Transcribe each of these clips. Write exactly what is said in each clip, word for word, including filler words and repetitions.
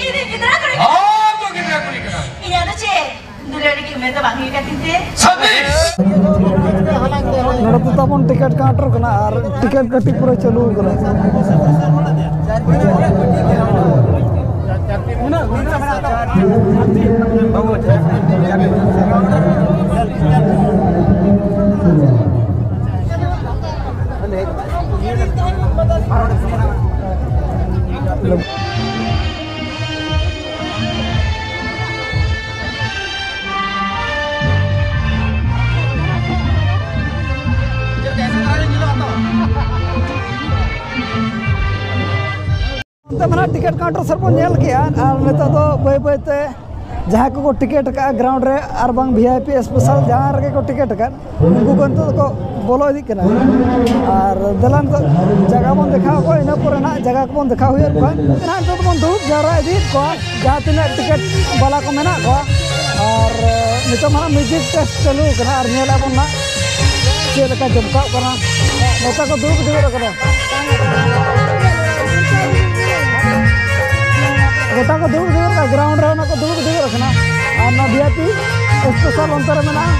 ᱤᱧ ᱨᱮᱱ ᱜᱤᱫᱽᱨᱟᱹ ᱠᱩᱲᱤ ᱠᱟᱱᱟ᱾ ᱟᱢ ᱫᱚ ᱜᱤᱫᱽᱨᱟᱹ ᱠᱩᱲᱤ ᱠᱟᱱᱟ᱾ ᱤᱧᱟᱹᱜ ᱫᱚ ᱪᱮᱫ ᱫᱩᱞᱟᱹᱲᱤ ᱠᱤ ᱩᱢᱮᱨ ᱫᱚ ᱵᱟᱝ ᱦᱩᱭ ᱟᱠᱟᱱ ᱛᱤᱧ ᱛᱮ? ᱥᱟᱛᱤᱥ᱾ ᱱᱚᱰᱮ ᱫᱚ ᱛᱟᱵᱚᱱ ᱴᱤᱠᱤᱴ ᱠᱟᱣᱩᱱᱴᱟᱨ ᱠᱟᱱᱟ ᱟᱨ ᱴᱤᱠᱤᱴ ᱠᱟᱹᱴᱤᱡ ᱯᱩᱨᱟᱹ ᱪᱟᱹᱞᱩ ᱟᱠᱟᱱᱟ᱾ ᱱᱚᱛᱮ ᱢᱟ ᱱᱟᱦᱟᱜ ᱴᱤᱠᱤᱴ ᱠᱟᱣᱩᱱᱴᱟᱨ ᱥᱮᱫ ᱵᱚᱱ ᱧᱮᱞ ᱠᱮᱜᱼᱟ ᱟᱨ ᱱᱤᱛᱚᱜ ᱫᱚ ᱵᱟᱹᱭ ᱵᱟᱹᱭ ᱛᱮ ᱡᱟᱦᱟᱸᱭ ᱠᱚᱠᱚ ᱴᱤᱠᱤᱴ ᱟᱠᱟᱫᱼᱟ ᱜᱨᱟᱣᱩᱱᱰ ᱨᱮ ᱟᱨ ᱵᱟᱝ ᱵᱷᱤ ᱟᱭ ᱯᱤ ᱥᱯᱮᱥᱟᱞ ᱡᱟᱦᱟᱸ ᱨᱮᱜᱮ ᱠᱚ ᱴᱤᱠᱤᱴ ᱟᱠᱟᱫ, ᱩᱱᱠᱩ ᱠᱚ ᱱᱤᱛᱚᱜ ᱫᱚᱠᱚ ᱵᱚᱞᱚ ᱤᱫᱤᱜ ᱠᱟᱱᱟ᱾ ᱟᱨ ᱫᱮᱞᱟ ᱱᱤᱛᱚᱜ ᱡᱟᱭᱜᱟ ᱵᱚᱱ ᱫᱮᱠᱷᱟᱣ ᱠᱚᱣᱟ, ᱤᱱᱟᱹ ᱯᱚᱨᱮ ᱱᱟᱦᱟᱜ ᱡᱟᱭᱜᱟ ᱠᱚᱵᱚᱱ ᱫᱮᱠᱷᱟᱣ ᱦᱩᱭᱩᱜ ᱠᱚᱣᱟ᱾ ᱱᱟᱦᱟᱜ ᱱᱤᱛᱚᱜ ᱫᱚᱵᱚᱱ ᱫᱩᱲᱩᱵ ᱡᱟᱣᱨᱟ ᱤᱫᱤᱭᱮᱫ ᱠᱚᱣᱟ ᱡᱟᱦᱟᱸ ᱛᱤᱱᱟᱹᱜ ᱴᱤᱠᱤᱴ ᱵᱟᱞᱟ ᱠᱚ ᱢᱮᱱᱟᱜ ᱠᱚᱣᱟ᱾ ᱟᱨ ᱱᱤᱛᱚᱜ ᱢᱟ ᱱᱟᱦᱟᱜ ᱢᱤᱣᱡᱤᱠ ᱴᱮᱥᱴ ᱪᱟᱹᱞᱩ ᱟᱠᱟᱱᱟ ᱟᱨ ᱧᱮᱞ ᱟᱵᱚᱱ ᱱᱟᱦᱟᱜ ᱪᱮᱫ ᱞᱮᱠᱟ ᱡᱚᱢᱠᱟᱜ ᱠᱟᱱᱟ᱾ ᱱᱚᱛᱮ ᱠᱚ ᱫᱩᱲᱩᱵ ᱤᱫᱤ ᱜᱚᱫ ᱟᱠᱟᱱᱟ᱾ ᱜᱚᱴᱟ ᱠᱚ ᱫᱩᱲᱩᱵ ᱤᱫᱤ ᱜᱚᱫ ᱟᱠᱟᱱᱟ, ᱜᱨᱟᱣᱩᱱᱰ ᱨᱮ ᱚᱱᱟ ᱠᱚ ᱫᱩᱲᱩᱵ ᱤᱫᱤ ᱜᱚᱫ ᱟᱠᱟᱱᱟ᱾ ᱟᱨ ᱱᱚᱣᱟ ᱵᱷᱤ ᱟᱭ ᱯᱤ ᱥᱯᱮᱥᱟᱞ ᱚᱱᱛᱮ ᱨᱮ ᱢᱮᱱᱟᱜᱼᱟ᱾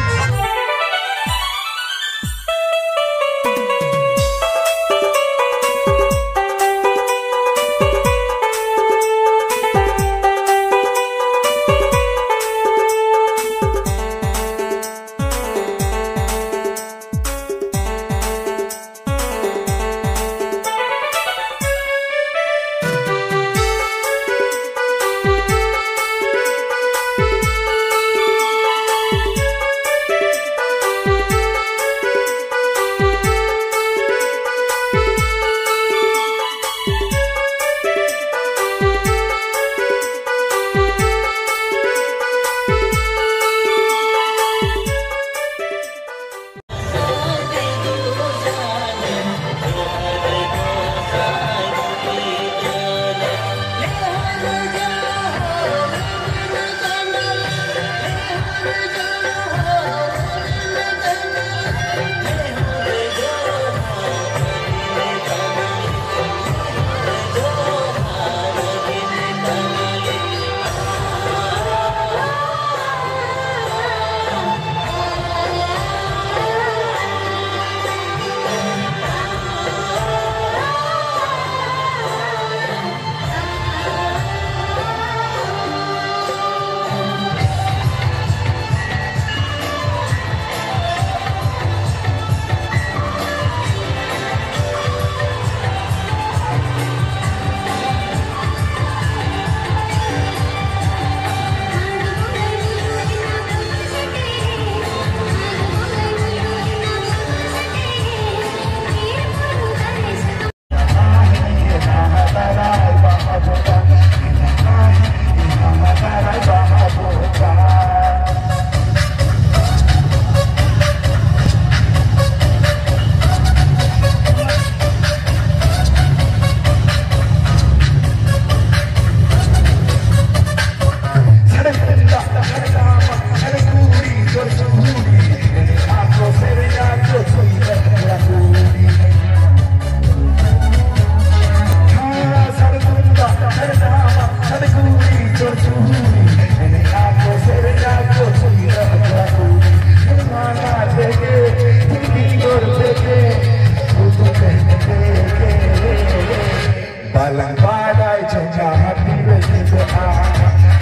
ᱵᱟᱞᱟᱝ ᱵᱟᱰᱟᱭ ᱪᱚ ᱡᱟᱦᱟᱸ ᱛᱤᱨᱮ ᱧᱤᱫᱟᱹᱜᱼᱟ,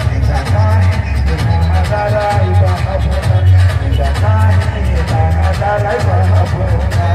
ᱧᱤᱫᱟᱹ ᱱᱟᱦᱮ ᱱᱟᱦᱟ ᱫᱟᱨᱟᱭ ᱵᱟᱦᱟ ᱵᱚᱸᱜᱟ, ᱧᱤᱫᱟᱹ ᱱᱟᱦᱮ ᱱᱟᱦᱟ ᱫᱟᱨᱟᱭ ᱵᱟᱦᱟ ᱵᱚᱸᱜᱟ᱾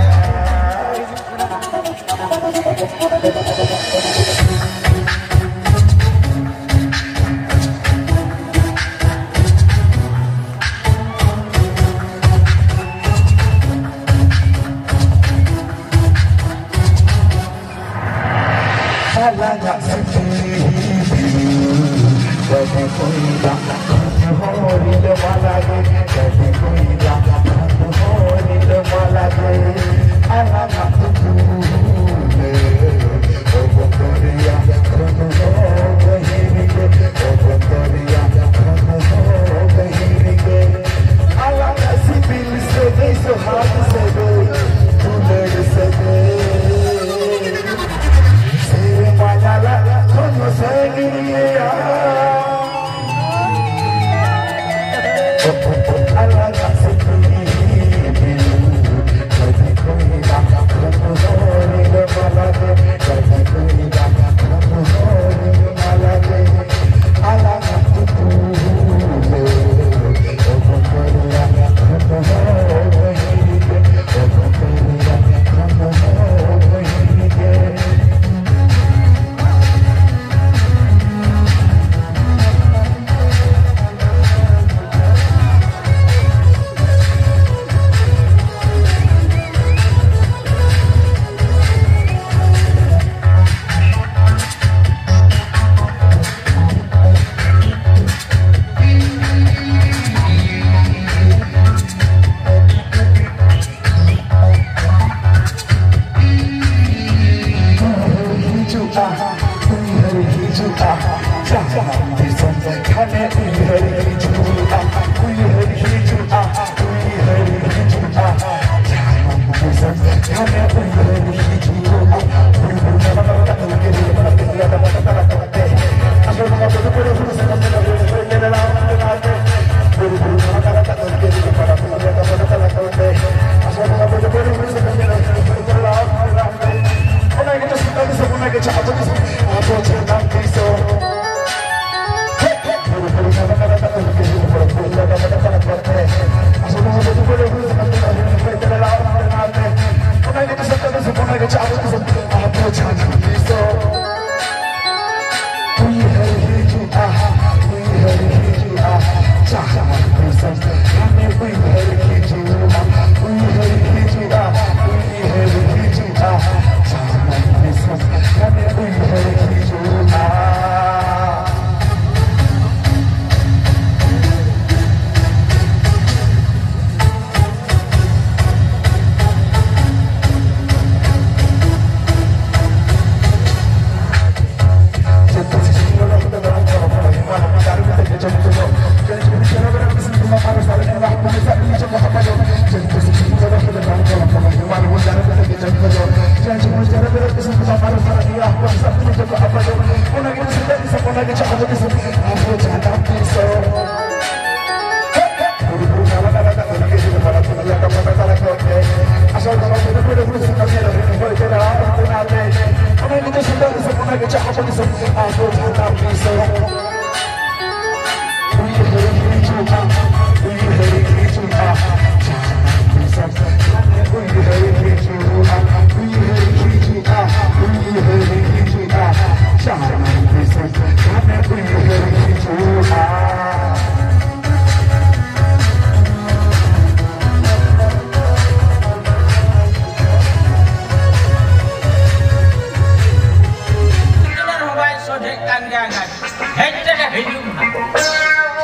ᱦᱮᱡ ᱪᱮᱫ ᱦᱤᱡᱩᱜ ᱢᱟ᱾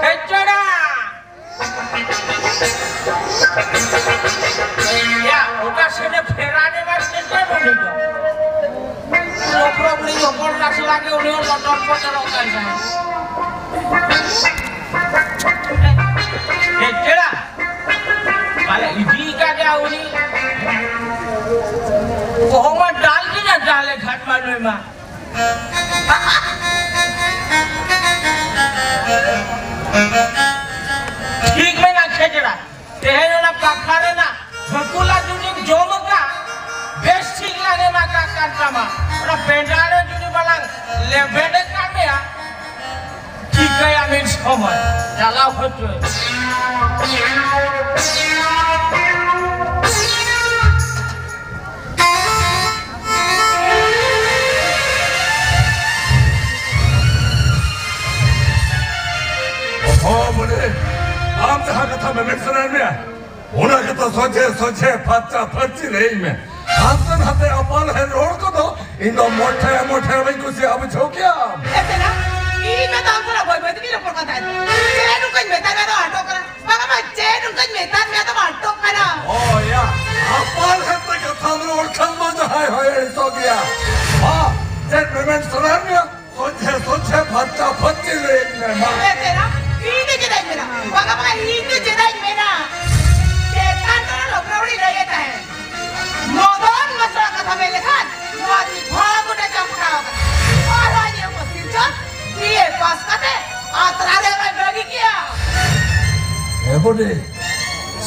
ᱦᱮᱡ ᱪᱮᱫᱟ᱾ ᱭᱟ, ᱚᱠᱟ ᱥᱮᱫ ᱮ ᱯᱷᱮᱨᱟ ᱞᱮᱱᱟ ᱥᱮ ᱪᱮᱫ ᱩᱱᱤ ᱫᱚ? ᱞᱚᱠᱷᱚᱱ ᱩᱱᱤ ᱦᱚᱯᱚᱱ ᱞᱟᱥ ᱞᱟᱜᱮ ᱩᱱᱤ ᱦᱚᱸ ᱞᱚᱴᱚᱨ ᱯᱚᱴᱚᱨᱚᱜ ᱠᱟᱱ ᱛᱟᱦᱮᱸᱫ᱾ ᱦᱮᱡ ᱪᱮᱫᱟ᱾ ᱵᱟᱞᱮ ᱤᱫᱤ ᱠᱟᱫᱮᱭᱟ ᱩᱱᱤ᱾ ᱚᱦᱚ ᱢᱟ ᱫᱟᱞ ᱠᱮᱫᱟ ᱛᱟᱦᱞᱮ ᱜᱷᱟᱴ ᱢᱟ ᱱᱩᱭ ᱢᱟ᱾ ᱴᱷᱤᱠ ᱢᱮᱱᱟᱜ ᱠᱷᱮᱡᱲᱟ᱾ ᱛᱮᱦᱮᱧ ᱚᱱᱟ ᱯᱟᱠᱷᱟ ᱨᱮᱱᱟᱜ ᱵᱷᱟᱹᱠᱩᱞᱟ ᱡᱩᱫᱤᱢ ᱡᱚᱢ ᱟᱠᱟᱫ, ᱵᱮᱥ ᱴᱷᱤᱠ ᱞᱟᱝ ᱮᱢ ᱟᱠᱟᱫ ᱠᱟᱱ ᱛᱟᱢᱟ᱾ ᱚᱱᱟ ᱯᱮᱸᱰᱟ ᱨᱮ ᱡᱩᱫᱤ ᱵᱟᱞᱟᱝ ᱞᱮᱵᱮᱫ ᱟᱠᱟᱫ ᱢᱮᱭᱟ, ᱴᱷᱤᱠᱟᱹᱭᱟ ᱢᱤᱫ ᱥᱚᱢᱚᱭ ᱪᱟᱞᱟᱣ ᱦᱚᱪᱚᱭ᱾ ᱥᱚᱡᱷᱮ ᱥᱚᱡᱷᱮ ᱯᱷᱟᱨᱪᱟ ᱯᱷᱟᱹᱨᱪᱤ ᱞᱟᱹᱭᱟᱹᱧ ᱢᱮ᱾ ᱦᱟᱱᱛᱮ ᱱᱟᱛᱮ ᱟᱯᱟᱞ ᱦᱮᱡ ᱨᱚᱲ ᱠᱚᱫᱚ ᱤᱧ ᱫᱚ ᱢᱚᱴᱷᱮ ᱢᱚᱴᱷᱮ ᱵᱟᱹᱧ ᱠᱩᱥᱤᱭᱟᱜᱼᱟ, ᱵᱩᱡᱷᱟᱹᱣ ᱠᱮᱭᱟᱢ? ᱮ ᱛᱮᱨᱟ, ᱤᱧ ᱢᱟ ᱛᱟᱢ ᱥᱟᱞᱟᱜ ᱵᱟᱹᱭ ᱵᱟᱹᱭ ᱛᱮᱜᱤᱧ ᱨᱚᱯᱚᱲ ᱠᱟᱱ ᱛᱟᱦᱮᱸᱫ᱾ ᱪᱮᱫ ᱱᱚᱝᱠᱟᱧ ᱢᱮᱛᱟᱭ ᱢᱮ ᱟᱫᱚ ᱟᱴᱚᱠ ᱠᱟᱱᱟ? ᱵᱟᱝᱟ ᱵᱟᱝ, ᱪᱮᱫ ᱱᱚᱝᱠᱟᱧ ᱢᱮᱛᱟᱭ ᱢᱮ ᱟᱫᱚᱢ ᱟᱴᱚᱠ ᱠᱟᱱᱟ? ᱚ ᱭᱟ, ᱟᱯᱟᱞ ᱦᱮᱡ ᱛᱮ ᱠᱟᱛᱷᱟᱢ ᱨᱚᱲ ᱠᱷᱟᱱ ᱫᱚ ᱡᱟᱦᱟᱸᱭ ᱦᱚᱸᱭ ᱟᱹᱲᱤᱥᱚᱜ ᱜᱮᱭᱟ᱾ ᱢᱟ, ᱪᱮᱫ ᱢᱮᱢᱮᱱ ᱥᱟᱱᱟᱭᱮᱫ ᱢᱮᱭᱟ? ᱥᱚᱡᱷᱮ ᱥᱚᱡᱷᱮ ᱯᱷᱟᱨᱪᱟ ᱯᱷᱟᱹᱨᱪᱤ ᱞᱟᱹᱭᱟᱹᱧ ᱢᱮ, ᱢᱟ᱾ ᱮ ᱛᱮᱨᱟ, ᱤᱧ ᱫᱚ ᱪᱮᱫᱟᱜ ᱤᱧ ᱢᱮᱱᱟ? ᱵᱟᱝᱟ ᱵᱟᱝᱟ, ᱤᱧ ᱫᱚ ᱪᱮᱫᱟᱜ ᱤᱧ ᱢᱮᱱᱟ? ᱪᱮᱛᱟᱱ ᱨᱮ ᱞᱚᱠᱷᱱᱚᱣᱲᱤ ᱞᱟᱹᱭᱮᱫ ᱛᱟᱦᱮᱸᱫ, ᱢᱚᱫᱚᱱ ᱢᱟᱥᱴᱟᱨ ᱠᱟᱛᱷᱟ ᱢᱮᱱ ᱞᱮᱠᱷᱟᱱ ᱱᱚᱣᱟ ᱫᱤᱜᱷᱟ ᱜᱚᱴᱟ ᱪᱟᱢᱯᱴᱟᱣ ᱟᱠᱟᱱᱟ᱾ ᱟᱨ ᱟᱡ ᱮ ᱩᱯᱚᱥᱛᱷᱤᱛ ᱪᱚ, ᱵᱤ ᱮ ᱯᱟᱥ ᱠᱟᱛᱮ ᱟᱛᱨᱟ ᱨᱮ ᱵᱟᱭ ᱵᱟᱹᱜᱤ ᱠᱮᱭᱟ᱾ ᱮ ᱵᱚᱰᱮ,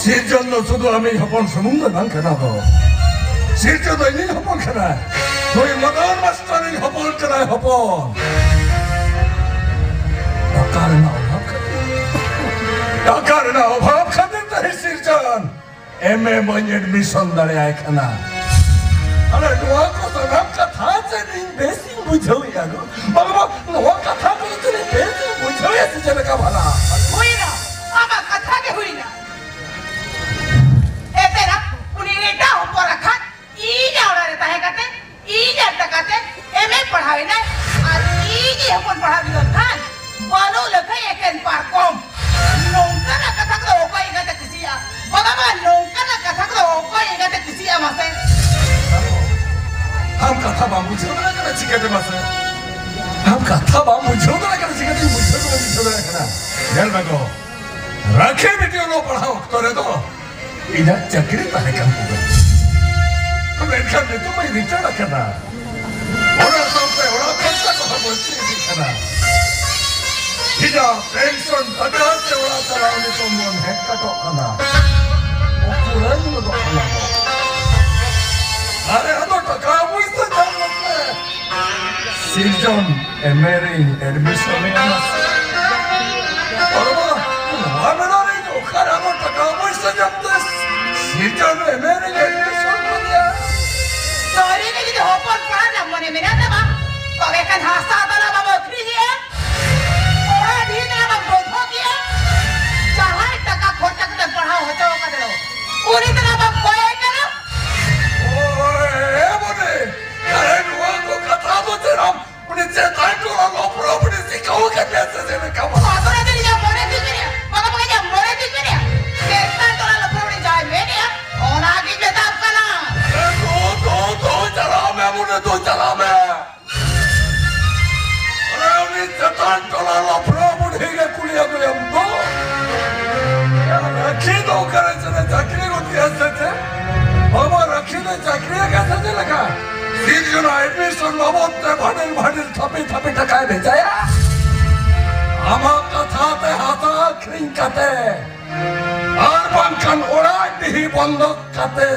ᱥᱤᱨᱡᱚᱱ ᱫᱚ ᱥᱩᱫᱷᱩ ᱟᱢᱤᱡ ᱦᱚᱯᱚᱱ ᱥᱩᱢᱩᱝ ᱫᱚ ᱵᱟᱝ ᱠᱟᱱᱟ ᱫᱚ᱾ ᱥᱤᱨᱡᱚᱱ ᱫᱚ ᱤᱧᱤᱡ ᱦᱚᱯᱚᱱ ᱠᱟᱱᱟᱭ᱾ ᱱᱩᱭ ᱢᱚᱫᱚᱱ ᱢᱟᱥᱴᱟᱨ ᱤᱧ ᱦᱚᱯᱚᱱ ᱠᱟᱱᱟᱭ, ᱦᱚᱯᱚᱱ᱾ ᱴᱟᱠᱟ ᱨᱮᱱᱟᱜ ᱚᱵᱷᱟᱵ ᱠᱷᱟᱹᱛᱤᱨ, ᱴᱟᱠᱟ ᱨᱮᱱᱟᱜ ᱚᱵᱷᱟᱵ ᱠᱷᱟᱹᱛᱤᱨ ᱛᱮ ᱥᱤᱨᱡᱚᱱ ᱮᱢ ᱮ ᱵᱟᱹᱧ admission ᱫᱟᱲᱮᱭᱟᱭ ᱠᱟᱱᱟ᱾ ᱟᱨ ᱱᱚᱣᱟ ᱠᱚ ᱥᱟᱱᱟᱢ ᱠᱟᱛᱷᱟ ᱪᱮᱫ ᱤᱧ ᱵᱮᱥ ᱤᱧ ᱵᱩᱡᱷᱟᱹᱣᱮᱫᱼᱟ ᱜᱚ? ᱵᱟᱝ, ᱵᱟᱝ, ᱱᱚᱣᱟ ᱠᱟᱛᱷᱟ ᱠᱚ ᱪᱮᱫ ᱤᱧ ᱵᱮᱥ ᱤᱧ ᱵᱩᱡᱷᱟᱹᱣᱮᱫᱼᱟ ᱥᱮ ᱪᱮᱫ ᱞᱮᱠᱟ ᱵᱷᱟᱞᱟ? ᱦᱩᱭᱱᱟ, ᱟᱢᱟᱜ ᱠᱟᱛᱷᱟ ᱜᱮ ᱦᱩᱭᱱᱟ᱾ ᱮ ᱛᱮᱨᱟ, ᱩᱱᱤ ᱮᱴᱟᱜ ᱦᱚᱯᱚᱱ ᱟᱠᱷᱟᱱ ᱤᱧᱟᱜ ᱚᱲᱟᱜ ᱨᱮ ᱛᱟᱦᱮᱸ ᱠᱟᱛᱮ ᱤᱧᱟᱜ ᱴᱟᱠᱟ ᱛᱮ ᱮᱢ ᱮ ᱯᱟᱲᱦᱟᱣ ᱮᱱᱟᱭ, ᱟᱨ ᱤᱧᱤᱡ ᱦᱚᱯᱚᱱ ᱯᱟᱲᱦᱟᱣ ᱵᱤᱫᱟᱹᱞ ᱠᱷᱟᱱ ᱵᱟᱹᱱᱩᱜ ᱞᱮᱠᱷᱟᱱ ᱮᱠᱮᱱ ᱯᱟᱨᱠᱚᱢ᱾ ᱱᱚᱝᱠᱟᱱᱟᱜ ᱠᱟᱛᱷᱟ ᱠᱚᱫᱚ ᱚᱠᱚᱭ ᱮᱸᱜᱟᱛ ᱮ ᱠᱩᱥᱤᱭᱟᱜᱼᱟ? ᱵᱟᱵᱟ ᱢᱟ, ᱱᱚᱝᱠᱟᱱᱟᱜ ᱠᱟᱛᱷᱟ ᱠᱚᱫᱚ ᱚᱠᱚᱭ ᱮᱸᱜᱟᱛ ᱮ ᱠᱩᱥᱤᱭᱟᱜᱼᱟ ᱢᱟᱥᱮ? ᱟᱢ ᱠᱟᱛᱷᱟ ᱵᱟᱢ ᱵᱩᱡᱷᱟᱹᱣ ᱫᱟᱲᱮᱭᱟᱜ ᱠᱟᱱᱟ ᱪᱤᱠᱟᱹᱛᱮ ᱢᱟᱥᱮ? ᱟᱢ ᱠᱟᱛᱷᱟ ᱵᱟᱢ ᱵᱩᱡᱷᱟᱹᱣ ᱫᱟᱲᱮᱭᱟᱜ ᱠᱟᱱᱟ ᱪᱤᱠᱟᱹᱛᱮᱧ ᱵᱩᱡᱷᱟᱹᱣ ᱵᱟᱹᱧ ᱵᱩᱡᱷᱟᱹᱣ ᱫᱟᱲᱮᱭᱟᱜ ᱠᱟᱱᱟ? ᱧᱮᱞ ᱢᱮ ᱜᱚ, ᱨᱟᱹᱠᱷᱤ ᱵᱤᱴᱤ ᱚᱞᱚᱜ ᱯᱟᱲᱦᱟᱣ ᱚᱠᱛᱚ ᱨᱮᱫᱚ ᱤᱧᱟᱹᱜ ᱪᱟᱹᱠᱨᱤ ᱛᱟᱦᱮᱸ ᱠᱟᱱ ᱛᱤᱧᱟ᱾ ᱢᱮᱱᱠᱷᱟᱱ ᱱᱤᱛᱚᱜ ᱢᱟᱧ retire ᱟᱠᱟᱱᱟ᱾ ᱚᱱᱟ ᱥᱟᱶᱛᱮ ᱚᱲᱟᱜ ᱠᱷᱚᱨᱪᱟ ᱠᱚᱦᱚᱸ ᱵᱟᱹᱲᱛᱤ ᱤᱫᱤᱜ ᱠᱟᱱᱟ᱾ ᱤᱧᱟᱹᱜ pension ᱴᱟᱠᱟ ᱛᱮ ᱚᱲᱟᱜ ᱪᱟᱞᱟᱣ ᱱᱤᱛᱚᱜ ᱢᱚᱱ ᱦᱮᱡ ᱠᱟᱴᱚᱜ ᱠᱟᱱᱟ᱾ ᱩᱠᱩᱲᱟᱹᱧ ᱜᱚᱫᱚᱜ ᱠᱟᱱᱟ᱾ ᱟᱨᱮ, ᱟᱫᱚ ᱴᱟᱠᱟ ᱯᱩᱭᱥᱟᱹ ᱧᱟᱢ ᱠᱟᱛᱮ ᱥᱤᱨᱡᱚᱱ ᱮᱢ ᱮ ᱨᱮᱧ admission ᱮ ᱮᱢᱟ᱾ ᱵᱟᱵᱟ, ᱱᱚᱣᱟ ᱵᱮᱲᱟ ᱨᱮ ᱤᱧ ᱚᱠᱟᱨᱮ ᱟᱨᱚ ᱴᱟᱠᱟ ᱯᱩᱭᱥᱟᱹ ᱧᱟᱢ ᱛᱮ ᱥᱤᱨᱡᱚᱱ ᱮᱢ ᱮ ᱨᱮᱧ admission ᱠᱮᱫᱮᱭᱟ? ᱥᱟᱹᱨᱤ ᱜᱮ ᱡᱩᱫᱤ ᱦᱚᱯᱚᱱ ᱯᱟᱲᱦᱟᱜ ᱨᱮᱱᱟᱜ ᱢᱚᱱᱮ ᱢᱮᱱᱟᱜ ᱛᱟᱢᱟ, ᱛᱚᱵᱮ ᱠᱷᱟᱱ ᱦᱟᱥᱟ ᱛᱟᱞᱟ ᱵᱟᱵᱚ ᱟᱹᱠᱷᱨᱤᱧᱮᱜᱼᱟ, ᱚᱲᱟᱜ ᱰᱷᱤᱨ ᱛᱟᱞᱟ ᱵᱟᱢ ᱵᱚᱱᱫᱷᱚᱠᱮᱜᱼᱟ, ᱡᱟᱦᱟᱸᱭ ᱴᱟᱠᱟ ᱠᱷᱚᱨᱪᱟ ᱠᱟᱛᱮ ᱯᱟᱲᱦᱟᱣ ᱦᱚᱪᱚ ᱟᱠᱟᱫᱮ ᱫᱚ, ᱩᱱᱤ ᱩᱱᱤ ᱫᱚ ᱪᱟᱞᱟᱣ ᱢᱮ᱾ ᱟᱨᱮ, ᱩᱱᱤ ᱪᱮᱛᱟᱱ ᱴᱚᱞᱟ ᱞᱟᱯᱷᱲᱟ ᱵᱩᱰᱷᱤ ᱜᱮ ᱠᱩᱞᱤ ᱟᱹᱜᱩᱭᱮᱢ ᱫᱚ᱾ ᱨᱟᱹᱠᱷᱤ ᱫᱚ ᱚᱠᱟᱨᱮ ᱪᱮᱫ ᱮ ᱪᱟᱹᱠᱨᱤ ᱜᱚᱫ ᱠᱮᱫᱼᱟ ᱥᱮ ᱪᱮᱫ? ᱵᱟᱵᱟ ᱨᱟᱹᱠᱷᱤ ᱫᱚᱭ ᱪᱟᱹᱠᱨᱤ ᱟᱠᱟᱫ ᱥᱮ ᱪᱮᱫ ᱞᱮᱠᱟ? ᱥᱤᱨᱡᱚᱱᱟ admission ᱵᱟᱵᱚᱫ ᱛᱮ ᱵᱷᱟᱹᱰᱤᱞ ᱵᱷᱟᱹᱰᱤᱞ ᱛᱷᱟᱯᱤ ᱛᱷᱟᱯᱤ ᱴᱟᱠᱟᱭ ᱵᱷᱮᱡᱟᱭᱟ᱾ ᱟᱢᱟᱜ ᱠᱟᱛᱷᱟ ᱛᱮ ᱦᱟᱥᱟ ᱟᱹᱠᱷᱨᱤᱧ ᱠᱟᱛᱮ ᱟᱨ ᱵᱟᱝᱠᱷᱟᱱ ᱚᱲᱟᱜ ᱰᱤᱦᱤ ᱵᱚᱱᱫᱚᱠ ᱠᱟᱛᱮ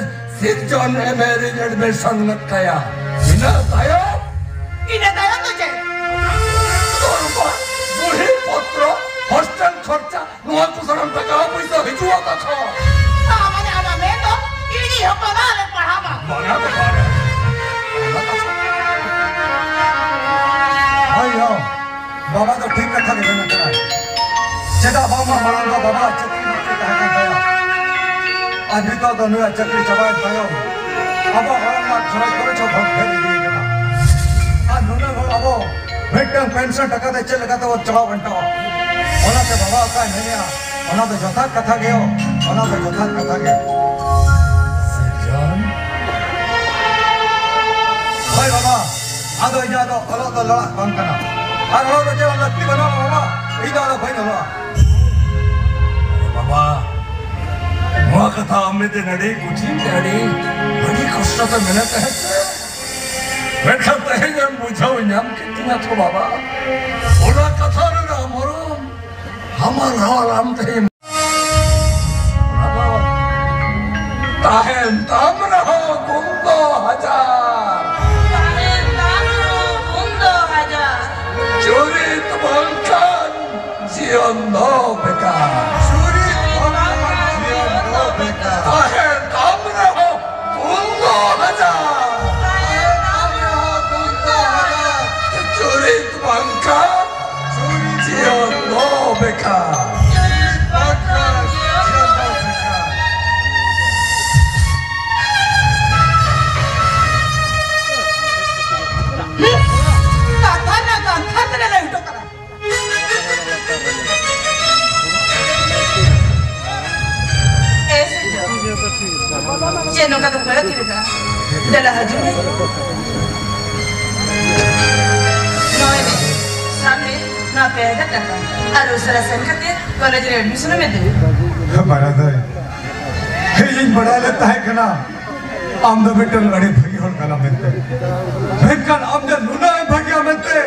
ᱥᱤᱨᱡᱚᱱ ᱮᱢ ᱮ ᱨᱤᱧ admission ᱞᱮᱫ ᱠᱟᱭᱟ᱾ ᱤᱱᱟᱹ ᱛᱟᱭᱚᱢ, ᱤᱱᱟᱹ ᱛᱟᱭᱚᱢ ᱫᱚ ᱪᱮᱫ? ᱫᱚᱨᱢᱟ, ᱵᱩᱲᱦᱤ ᱯᱚᱛᱨᱚ, hostel ᱠᱷᱚᱨᱪᱟ, ᱱᱚᱣᱟ ᱠᱚ ᱥᱟᱱᱟᱢ ᱴᱟᱠᱟ ᱯᱩᱭᱥᱟᱹ ᱦᱤᱡᱩᱜᱼᱟ ᱛᱟᱠᱚ᱾ ᱛᱟ ᱢᱟᱱᱮ ᱟᱢᱟᱜ ᱢᱮᱱ ᱫᱚ ᱤᱧᱤᱡ ᱦᱚᱯᱚᱱ ᱵᱟᱝ ᱞᱮ ᱯᱟᱲᱦᱟᱣᱟ? ᱵᱟᱝᱟ ᱫᱚ ᱵᱟᱝᱟ᱾ ᱦᱳᱭ ᱦᱳ, ᱵᱟᱵᱟ ᱫᱚ ᱴᱷᱤᱠ ᱠᱟᱛᱷᱟ ᱜᱮ ᱢᱮᱱ ᱠᱟᱫᱟᱭ᱾ ᱪᱮᱫᱟᱜ ᱵᱟᱝᱢᱟ ᱢᱟᱲᱟᱝ ᱫᱚ ᱵᱟᱵᱟ ᱪᱟᱹᱠᱨᱤ ᱵᱟᱹᱠᱨᱤ ᱛᱟᱦᱮᱸ ᱠᱟᱱ ᱛᱟᱭᱟ, ᱟᱨ ᱱᱤᱛᱚᱜ ᱫᱚ ᱱᱩᱭᱟᱜ ᱪᱟᱹᱠᱨᱤ ᱪᱟᱵᱟᱭᱮᱱ ᱛᱟᱭᱚᱢ ᱟᱵᱚ ᱚᱲᱟᱜ ᱨᱮᱱᱟᱜ ᱠᱷᱚᱨᱚᱪ ᱠᱚᱨᱮ ᱪᱚ ᱵᱷᱚᱨ ᱰᱷᱮᱨ ᱤᱫᱤ ᱠᱟᱱᱟ᱾ ᱟᱨ ᱱᱩᱱᱟᱹᱜ ᱦᱚᱲ ᱟᱵᱚ ᱢᱤᱫᱴᱟᱝ pension ᱴᱟᱠᱟ ᱛᱮ ᱪᱮᱫ ᱞᱮᱠᱟ ᱛᱮᱵᱚ ᱪᱟᱞᱟᱣ ᱵᱟᱧᱴᱟᱣᱟ? ᱚᱱᱟᱛᱮ ᱵᱟᱵᱟ ᱚᱠᱟᱭ ᱢᱮᱱᱮᱜᱼᱟ, ᱚᱱᱟ ᱫᱚ ᱡᱚᱛᱷᱟᱛ ᱠᱟᱛᱷᱟ ᱜᱮᱭᱟ, ᱚᱱᱟ ᱫᱚ ᱡᱚᱛᱷᱟᱛ ᱠᱟᱛᱷᱟ ᱜᱮ᱾ ᱥᱤᱨᱡᱚᱱ? ᱦᱳᱭ ᱵᱟᱵᱟ, ᱟᱫᱚ ᱤᱧᱟᱹᱜ ᱫᱚ ᱚᱞᱚᱜ ᱫᱚ ᱞᱟᱲᱟᱜ ᱵᱟᱝ ᱠᱟᱱᱟ, ᱟᱨ ᱚᱞᱚᱜ ᱫᱚ ᱪᱮᱫ ᱞᱟᱹᱠᱛᱤ ᱵᱟᱹᱱᱩᱜᱼᱟ ᱵᱟᱵᱟ, ᱤᱧ ᱫᱚ ᱟᱫᱚ ᱵᱟᱹᱧ ᱚᱞᱚᱜᱼᱟ᱾ ᱟᱨᱮ ᱵᱟᱵᱟ, ᱱᱚᱣᱟ ᱠᱟᱛᱷᱟ ᱟᱢ ᱢᱤᱫ ᱫᱤᱱ ᱟᱹᱰᱤ ᱠᱚᱴᱷᱤᱱ ᱛᱮ ᱟᱹᱰᱤ, ᱟᱹᱰᱤ ᱠᱚᱥᱴᱚ ᱛᱮ ᱢᱮᱱᱮᱫ ᱛᱟᱦᱮᱸᱫ ᱥᱮ? ᱢᱮᱱᱠᱷᱟᱱ ᱛᱮᱦᱮᱧ ᱮᱢ ᱵᱩᱡᱷᱟᱹᱣ ᱧᱟᱢ ᱠᱮᱫ ᱛᱤᱧᱟ ᱛᱚ ᱵᱟᱵᱟ, ᱚᱱᱟ ᱠᱟᱛᱷᱟ ᱨᱮᱱᱟᱜ ᱢᱚᱨᱚᱢ ᱦᱟᱢᱟᱞ ᱦᱟᱢᱟᱞ ᱟᱢ ᱛᱮᱦᱮᱧ᱾ ᱚᱱᱟ ᱫᱚ ᱛᱟᱦᱮᱱ ᱛᱟᱢ ᱨᱮᱦᱚᱸ ᱜᱩᱱ ᱫᱚ ᱦᱟᱡᱟᱨ᱾ ᱛᱟᱦᱮᱱ ᱛᱟᱢ ᱨᱮᱦᱚᱸ ᱜᱩᱱ ᱫᱚ ᱦᱟᱡᱟᱨ᱾ ᱪᱩᱨᱤᱛ ᱵᱟᱝᱠᱷᱟᱱ ᱡᱤᱭᱚᱱ ᱫᱚ ᱵᱮᱠᱟᱨ᱾ ᱪᱩᱨᱤᱛ ᱵᱟᱝᱠᱷᱟᱱ ᱡᱤᱭᱚᱱ ᱫᱚ ᱵᱮᱠᱟᱨ᱾ ᱛᱟᱦᱮᱱ ᱛᱟᱢ ᱨᱮᱦᱚᱸ ᱜᱩᱱ ᱫᱚ ᱦᱟᱡᱟᱨ᱾ ᱛᱟᱦᱮᱱ ᱛᱟᱢ ᱨᱮᱦᱚᱸ ᱜᱩᱱ ᱫᱚ ᱦᱟᱡᱟᱨ᱾ ᱪᱩᱨᱤᱛ ᱵᱟᱝᱠᱷᱟᱱ ᱡᱤᱭᱚᱱ ᱫᱚ ᱵᱮᱠᱟᱨ᱾ ᱠᱟᱛᱷᱟ ᱨᱮᱱᱟᱜ ᱠᱟᱛᱷᱟ ᱛᱮᱞᱮ ᱞᱟᱹᱭ ᱦᱚᱴᱚ ᱠᱟᱜᱼᱟ᱾ ᱮ ᱥᱤᱨᱡᱚᱱ, ᱪᱮᱫ ᱱᱚᱝᱠᱟ ᱫᱚ ᱠᱚᱭᱚᱜ ᱛᱷᱤᱨ ᱠᱟᱜᱼᱟ? ᱫᱮᱞᱟ ᱦᱤᱡᱩᱜ ᱢᱮ᱾ ᱯᱮ ᱦᱟᱡᱟᱨ ᱴᱟᱠᱟ᱾ ᱟᱨ ᱩᱥᱟᱹᱨᱟ ᱥᱮᱱ ᱠᱟᱛᱮ ᱠᱚᱞᱮᱡᱽ ᱨᱮ admission ᱮᱢ ᱤᱫᱤ᱾ ᱵᱟᱲᱟ ᱫᱟᱹᱭ, ᱤᱧ ᱵᱟᱲᱟᱭ ᱞᱮᱫ ᱛᱟᱦᱮᱸ ᱠᱟᱱᱟ ᱟᱢ ᱫᱚ ᱢᱤᱫᱴᱟᱝ ᱟᱹᱰᱤ ᱵᱷᱟᱹᱜᱤ ᱦᱚᱲ ᱠᱟᱱᱟᱢ ᱢᱮᱱᱛᱮ, ᱢᱮᱱᱠᱷᱟᱱ ᱟᱢ ᱫᱚ ᱱᱩᱱᱟᱹᱜ ᱮᱢ ᱵᱷᱟᱹᱜᱤᱭᱟ ᱢᱮᱱᱛᱮ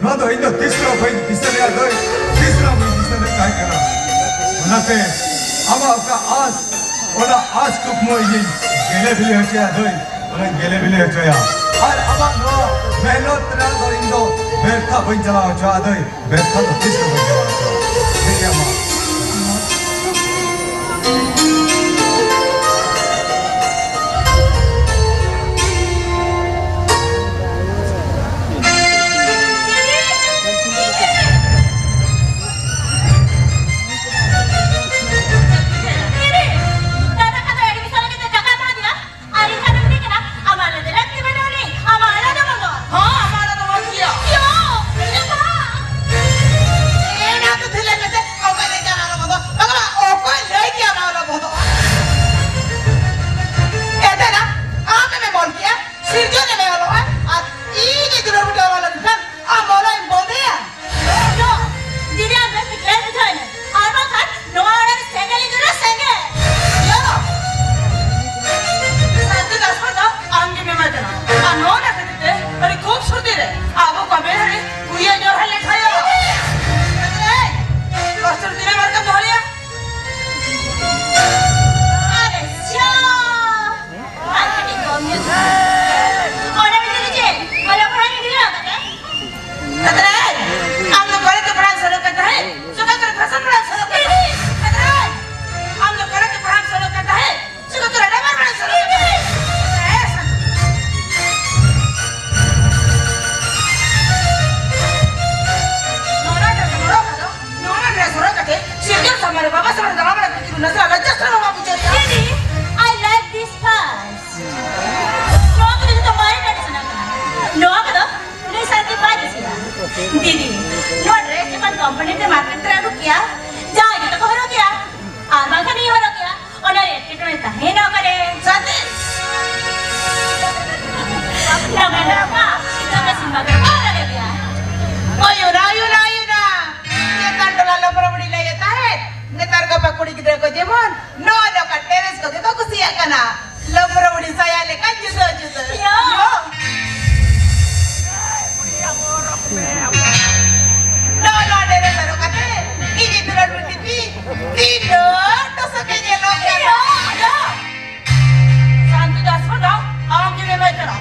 ᱱᱚᱣᱟ ᱫᱚ ᱤᱧ ᱫᱚ ᱛᱤᱥ ᱨᱮᱦᱚᱸ ᱵᱟᱹᱧ ᱫᱤᱥᱟᱹ ᱞᱮᱫᱟ ᱫᱟᱹᱭ, ᱛᱤᱥ ᱨᱮᱦᱚᱸ ᱵᱟᱹᱧ ᱫᱤᱥᱟᱹ ᱞᱮᱫ ᱛᱟᱦᱮᱸ ᱠᱟᱱᱟ᱾ ᱚᱱᱟᱛᱮ ᱟᱢᱟᱜ ᱚᱠᱟ ᱟᱸᱥ, ᱚᱱᱟ ᱟᱸᱥ ᱠᱩᱠᱢᱩ ᱤᱧᱤᱧ ᱜᱮᱞᱮ ᱵᱤᱞᱤ ᱦᱚᱪᱚᱭᱟ ᱫᱟᱹᱭ, ᱚᱱᱟᱧ ᱜᱮᱞᱮ ᱵᱤᱞᱤ ᱦᱚᱪᱚᱭᱟ᱾ ᱟᱨ ᱟᱢᱟᱜ ᱱᱚᱣᱟ ᱢᱮᱦᱱᱚᱛ ᱨᱮᱱᱟᱜ ᱫᱚ ᱤᱧ ᱫᱚ ᱵᱮᱨᱛᱷᱟ ᱵᱟᱹᱧ ᱪᱟᱞᱟᱣ ᱦᱚᱪᱚᱣᱟᱜᱼᱟ ᱫᱟᱹᱭ, ᱵᱮᱨᱛᱷᱟ ᱫᱚ ᱛᱤᱥ ᱦᱚᱸ ᱵᱟᱹᱧ ᱪᱟᱞᱟᱣ ᱦᱚᱪᱚᱣᱟᱜᱼᱟ᱾ ᱴᱷᱤᱠ ᱜᱮᱭᱟ ᱢᱟ᱾ ᱟᱨ ᱮᱱᱠᱷᱟᱱ ᱫᱚ ᱢᱤᱛᱟᱹᱧ ᱠᱟᱱᱟ, ᱟᱢᱟᱜ ᱟᱞᱟᱫᱟ ᱞᱟᱹᱠᱛᱤ ᱵᱟᱹᱱᱩᱜ ᱟᱹᱱᱤᱡ, ᱟᱢᱟᱜ ᱟᱞᱟᱫᱟ ᱵᱚᱱᱫᱚ᱾ ᱦᱚᱸ, ᱟᱢᱟᱜ ᱟᱞᱟᱫᱟ ᱵᱚᱱᱫᱚ᱾ ᱭᱳ, ᱤᱧᱟᱹᱜ ᱵᱟᱦᱟ᱾ ᱮᱱᱟ ᱛᱚ ᱫᱷᱤᱨᱮ ᱢᱮᱥᱮ, ᱚᱠᱚᱭ ᱞᱟᱹᱭ ᱠᱮᱜᱼᱟ ᱟᱢᱟᱜ ᱟᱞᱟᱫᱟ ᱵᱚᱱᱫᱚ? ᱵᱟᱝᱟ, ᱵᱟᱝᱟ, ᱚᱠᱚᱭ ᱞᱟᱹᱭ ᱠᱮᱜᱼᱟ ᱟᱢᱟᱜ ᱟᱞᱟᱫᱟ ᱵᱚᱱᱫᱚ? ᱮᱱᱛᱮ ᱱᱟ, ᱟᱢᱮᱢ ᱚᱞ ᱠᱮᱜᱼᱟ, ᱥᱤᱨᱡᱚᱱᱮᱢ ᱚᱞᱚᱜᱼᱟ, ᱟᱨ ᱤᱧ ᱜᱮ ᱫᱩᱞᱟᱹᱲ ᱵᱩᱴᱟᱹ ᱚᱞ ᱞᱮᱱᱠᱷᱟᱱ ᱟᱢ ᱚᱞᱚᱜ ᱮᱢ ᱵᱚᱱᱫᱚᱭᱟ? ᱫᱤᱫᱤ, ᱟᱢ ᱵᱮᱥ ᱴᱷᱤᱠ ᱞᱟᱹᱭ ᱵᱩᱡᱷᱟᱹᱣ ᱤᱧ ᱢᱮ, ᱟᱨ ᱵᱟᱝᱠᱷᱟᱱ ᱱᱚᱣᱟ ᱚᱲᱟᱜ ᱨᱮ ᱥᱮᱸᱜᱮᱞ ᱤᱧ ᱡᱩᱞᱟ, ᱥᱮᱸᱜᱮᱞ᱾ ᱭᱳ! ᱥᱟᱱᱛᱤ ᱫᱟᱥ ᱫᱚ ᱟᱢ ᱜᱮᱢ ᱮᱢᱟᱭ ᱠᱟᱱᱟ᱾ ᱟᱨ ᱱᱚᱣᱟ ᱨᱮᱱᱟᱜ ᱠᱷᱟᱹᱛᱤᱨ ᱛᱮ ᱟᱹᱰᱤ ᱠᱷᱩᱵ ᱥᱩᱨᱛᱤ ᱨᱮ ᱟᱵᱚ ᱠᱚ ᱵᱮᱲᱟ ᱨᱮ ᱩᱭᱦᱟᱹᱨ ᱧᱚᱜ ᱦᱟᱞᱮ ᱠᱷᱟᱭᱚ᱾ ᱮᱭ! ᱠᱚᱥᱴᱚ ᱛᱤᱱᱟᱹᱜ ᱵᱟᱨ ᱠᱟᱢ ᱫᱚᱦᱚ ᱞᱮᱭᱟ? ᱟᱨᱮ ᱥᱤᱭᱟ! ᱟᱨ ᱠᱟᱹᱴᱤᱡ ᱠᱚᱢ ᱧᱚᱜ᱾ ᱚᱸᱰᱮ ᱢᱮᱱᱟᱜ ᱪᱮᱫ? ᱚᱞᱚᱜ ᱯᱟᱲᱦᱟᱜ ᱜᱤᱫᱽᱨᱟᱹ ᱠᱟᱛᱮ? ᱠᱟᱛᱨᱟᱭ, ᱟᱢ ᱫᱚ ᱠᱚᱞᱮᱡᱽ ᱛᱮ ᱯᱟᱲᱦᱟᱣ ᱥᱮᱱᱚᱜ ᱠᱟᱱ ᱛᱟᱦᱮᱸᱫ, ᱥᱮ ᱚᱠᱟ ᱠᱚᱨᱮ ᱯᱷᱮᱥᱚᱱ ᱯᱟᱲᱦᱟᱣ ᱥᱮᱱᱚᱜ ᱠᱟᱱ ᱛᱟᱦᱮᱸᱫ? ᱠᱟᱛᱨᱟᱭ, ᱟᱢ ᱫᱚ ᱠᱚᱞᱮᱡᱽ ᱛᱮ ᱯᱟᱲᱦᱟᱣ ᱥᱮᱱᱚᱜ ᱠᱟᱱ ᱛᱟᱦᱮᱸᱫ, ᱥᱮ ᱚᱠᱟ ᱠᱚᱨᱮ ᱰᱟᱢᱟᱨ ᱯᱟᱲᱦᱟᱣ ᱥᱮᱱᱚᱜ ᱠᱟᱱ ᱛᱟᱦᱮᱸᱫ? ᱠᱟᱛᱨᱟᱭ, ᱱᱚᱣᱟ dress ᱦᱚᱨᱚᱜ ᱠᱟᱛᱮ, ᱱᱚᱣᱟ dress ᱦᱚᱨᱚᱜ ᱠᱟᱛᱮ, ᱥᱤᱨᱡᱚᱱ ᱥᱟᱢᱟᱝ ᱨᱮ ᱵᱟᱵᱟ ᱥᱟᱢᱟᱝ ᱨᱮ ᱫᱟᱬᱟ ᱵᱟᱲᱟ ᱠᱟᱛᱮ, ᱱᱟᱥᱮ ᱞᱟᱡᱡᱟ ᱥᱚᱨᱚᱢ ᱵᱟᱢ ᱵᱩᱡᱷᱟᱹᱣ ᱛᱮ? ᱫᱤᱫᱤ, I like this purse. ᱱᱚᱣᱟ ᱠᱚᱫᱚ ᱡᱚᱛᱚ ᱵᱟᱭ traditional ᱠᱟᱱᱟ᱾ ᱱᱚᱣᱟ ᱠᱚᱫᱚ ᱩᱱᱤ ᱥᱟᱱᱛᱤ ᱵᱟᱭ ᱠᱩᱥᱤᱭᱟᱜᱼᱟ᱾ ᱫᱤᱫᱤ, ᱱᱚᱣᱟ dress ᱡᱚᱠᱷᱚᱱ company ᱛᱮ market ᱨᱮ ᱩᱰᱩᱠ ᱠᱮᱭᱟ, ᱡᱟᱦᱟᱸᱭ ᱜᱮᱛᱚ ᱠᱚ ᱦᱚᱨᱚᱜ ᱠᱮᱭᱟ, ᱟᱨ ᱵᱟᱝᱠᱷᱟᱱ ᱤᱧ ᱦᱚᱨᱚᱜ ᱠᱮᱭᱟ, ᱚᱱᱟ ᱨᱮ ᱮᱴᱠᱮᱴᱚᱬᱮ ᱛᱟᱦᱮᱱᱟ ᱚᱠᱟᱨᱮ? ᱥᱟᱱᱛᱤ! ᱱᱚᱝᱠᱟ ᱱᱚᱝᱠᱟ, ᱱᱚᱝᱠᱟ ᱥᱤᱢᱵᱟ ᱜᱮ ᱵᱟᱭ ᱫᱟᱲᱮ ᱜᱮᱭᱟ᱾ ᱚᱭᱩᱱᱟ, ᱚᱭᱩᱱᱟ, ᱚᱭᱩᱱᱟ! ᱡᱮᱢᱚᱱ ᱱᱚᱜᱼᱚᱭ ᱱᱚᱝᱠᱟ ᱴᱮᱨᱮᱥ ᱠᱚᱜᱮ ᱠᱚ ᱠᱩᱥᱤᱭᱟᱜ ᱠᱟᱱᱟ᱾ ᱞᱚᱵᱨᱚ ᱵᱩᱲᱦᱤ ᱥᱟᱭᱟ ᱞᱮᱠᱟ ᱡᱩᱫᱟᱹ ᱡᱩᱫᱟᱹ᱾ ᱭᱟ᱾ ᱭᱚ᱾ ᱱᱚᱜᱼᱚ ᱱᱚᱣᱟ ᱴᱮᱨᱮᱥ ᱦᱚᱨᱚᱜ ᱠᱟᱛᱮ ᱤᱧ ᱤᱛᱩᱱ ᱟᱥᱲᱟ ᱨᱮ ᱛᱤᱱᱟᱹᱜ ᱴᱚᱥᱚᱠ ᱮ ᱧᱮᱞᱚᱜ ᱠᱟᱱᱟ᱾ ᱭᱟ᱾ ᱥᱟᱱᱛᱤ ᱫᱟᱥ ᱦᱚᱸ ᱫᱚ ᱟᱢ ᱜᱮᱢ ᱮᱢᱟᱭ ᱠᱟᱱᱟ᱾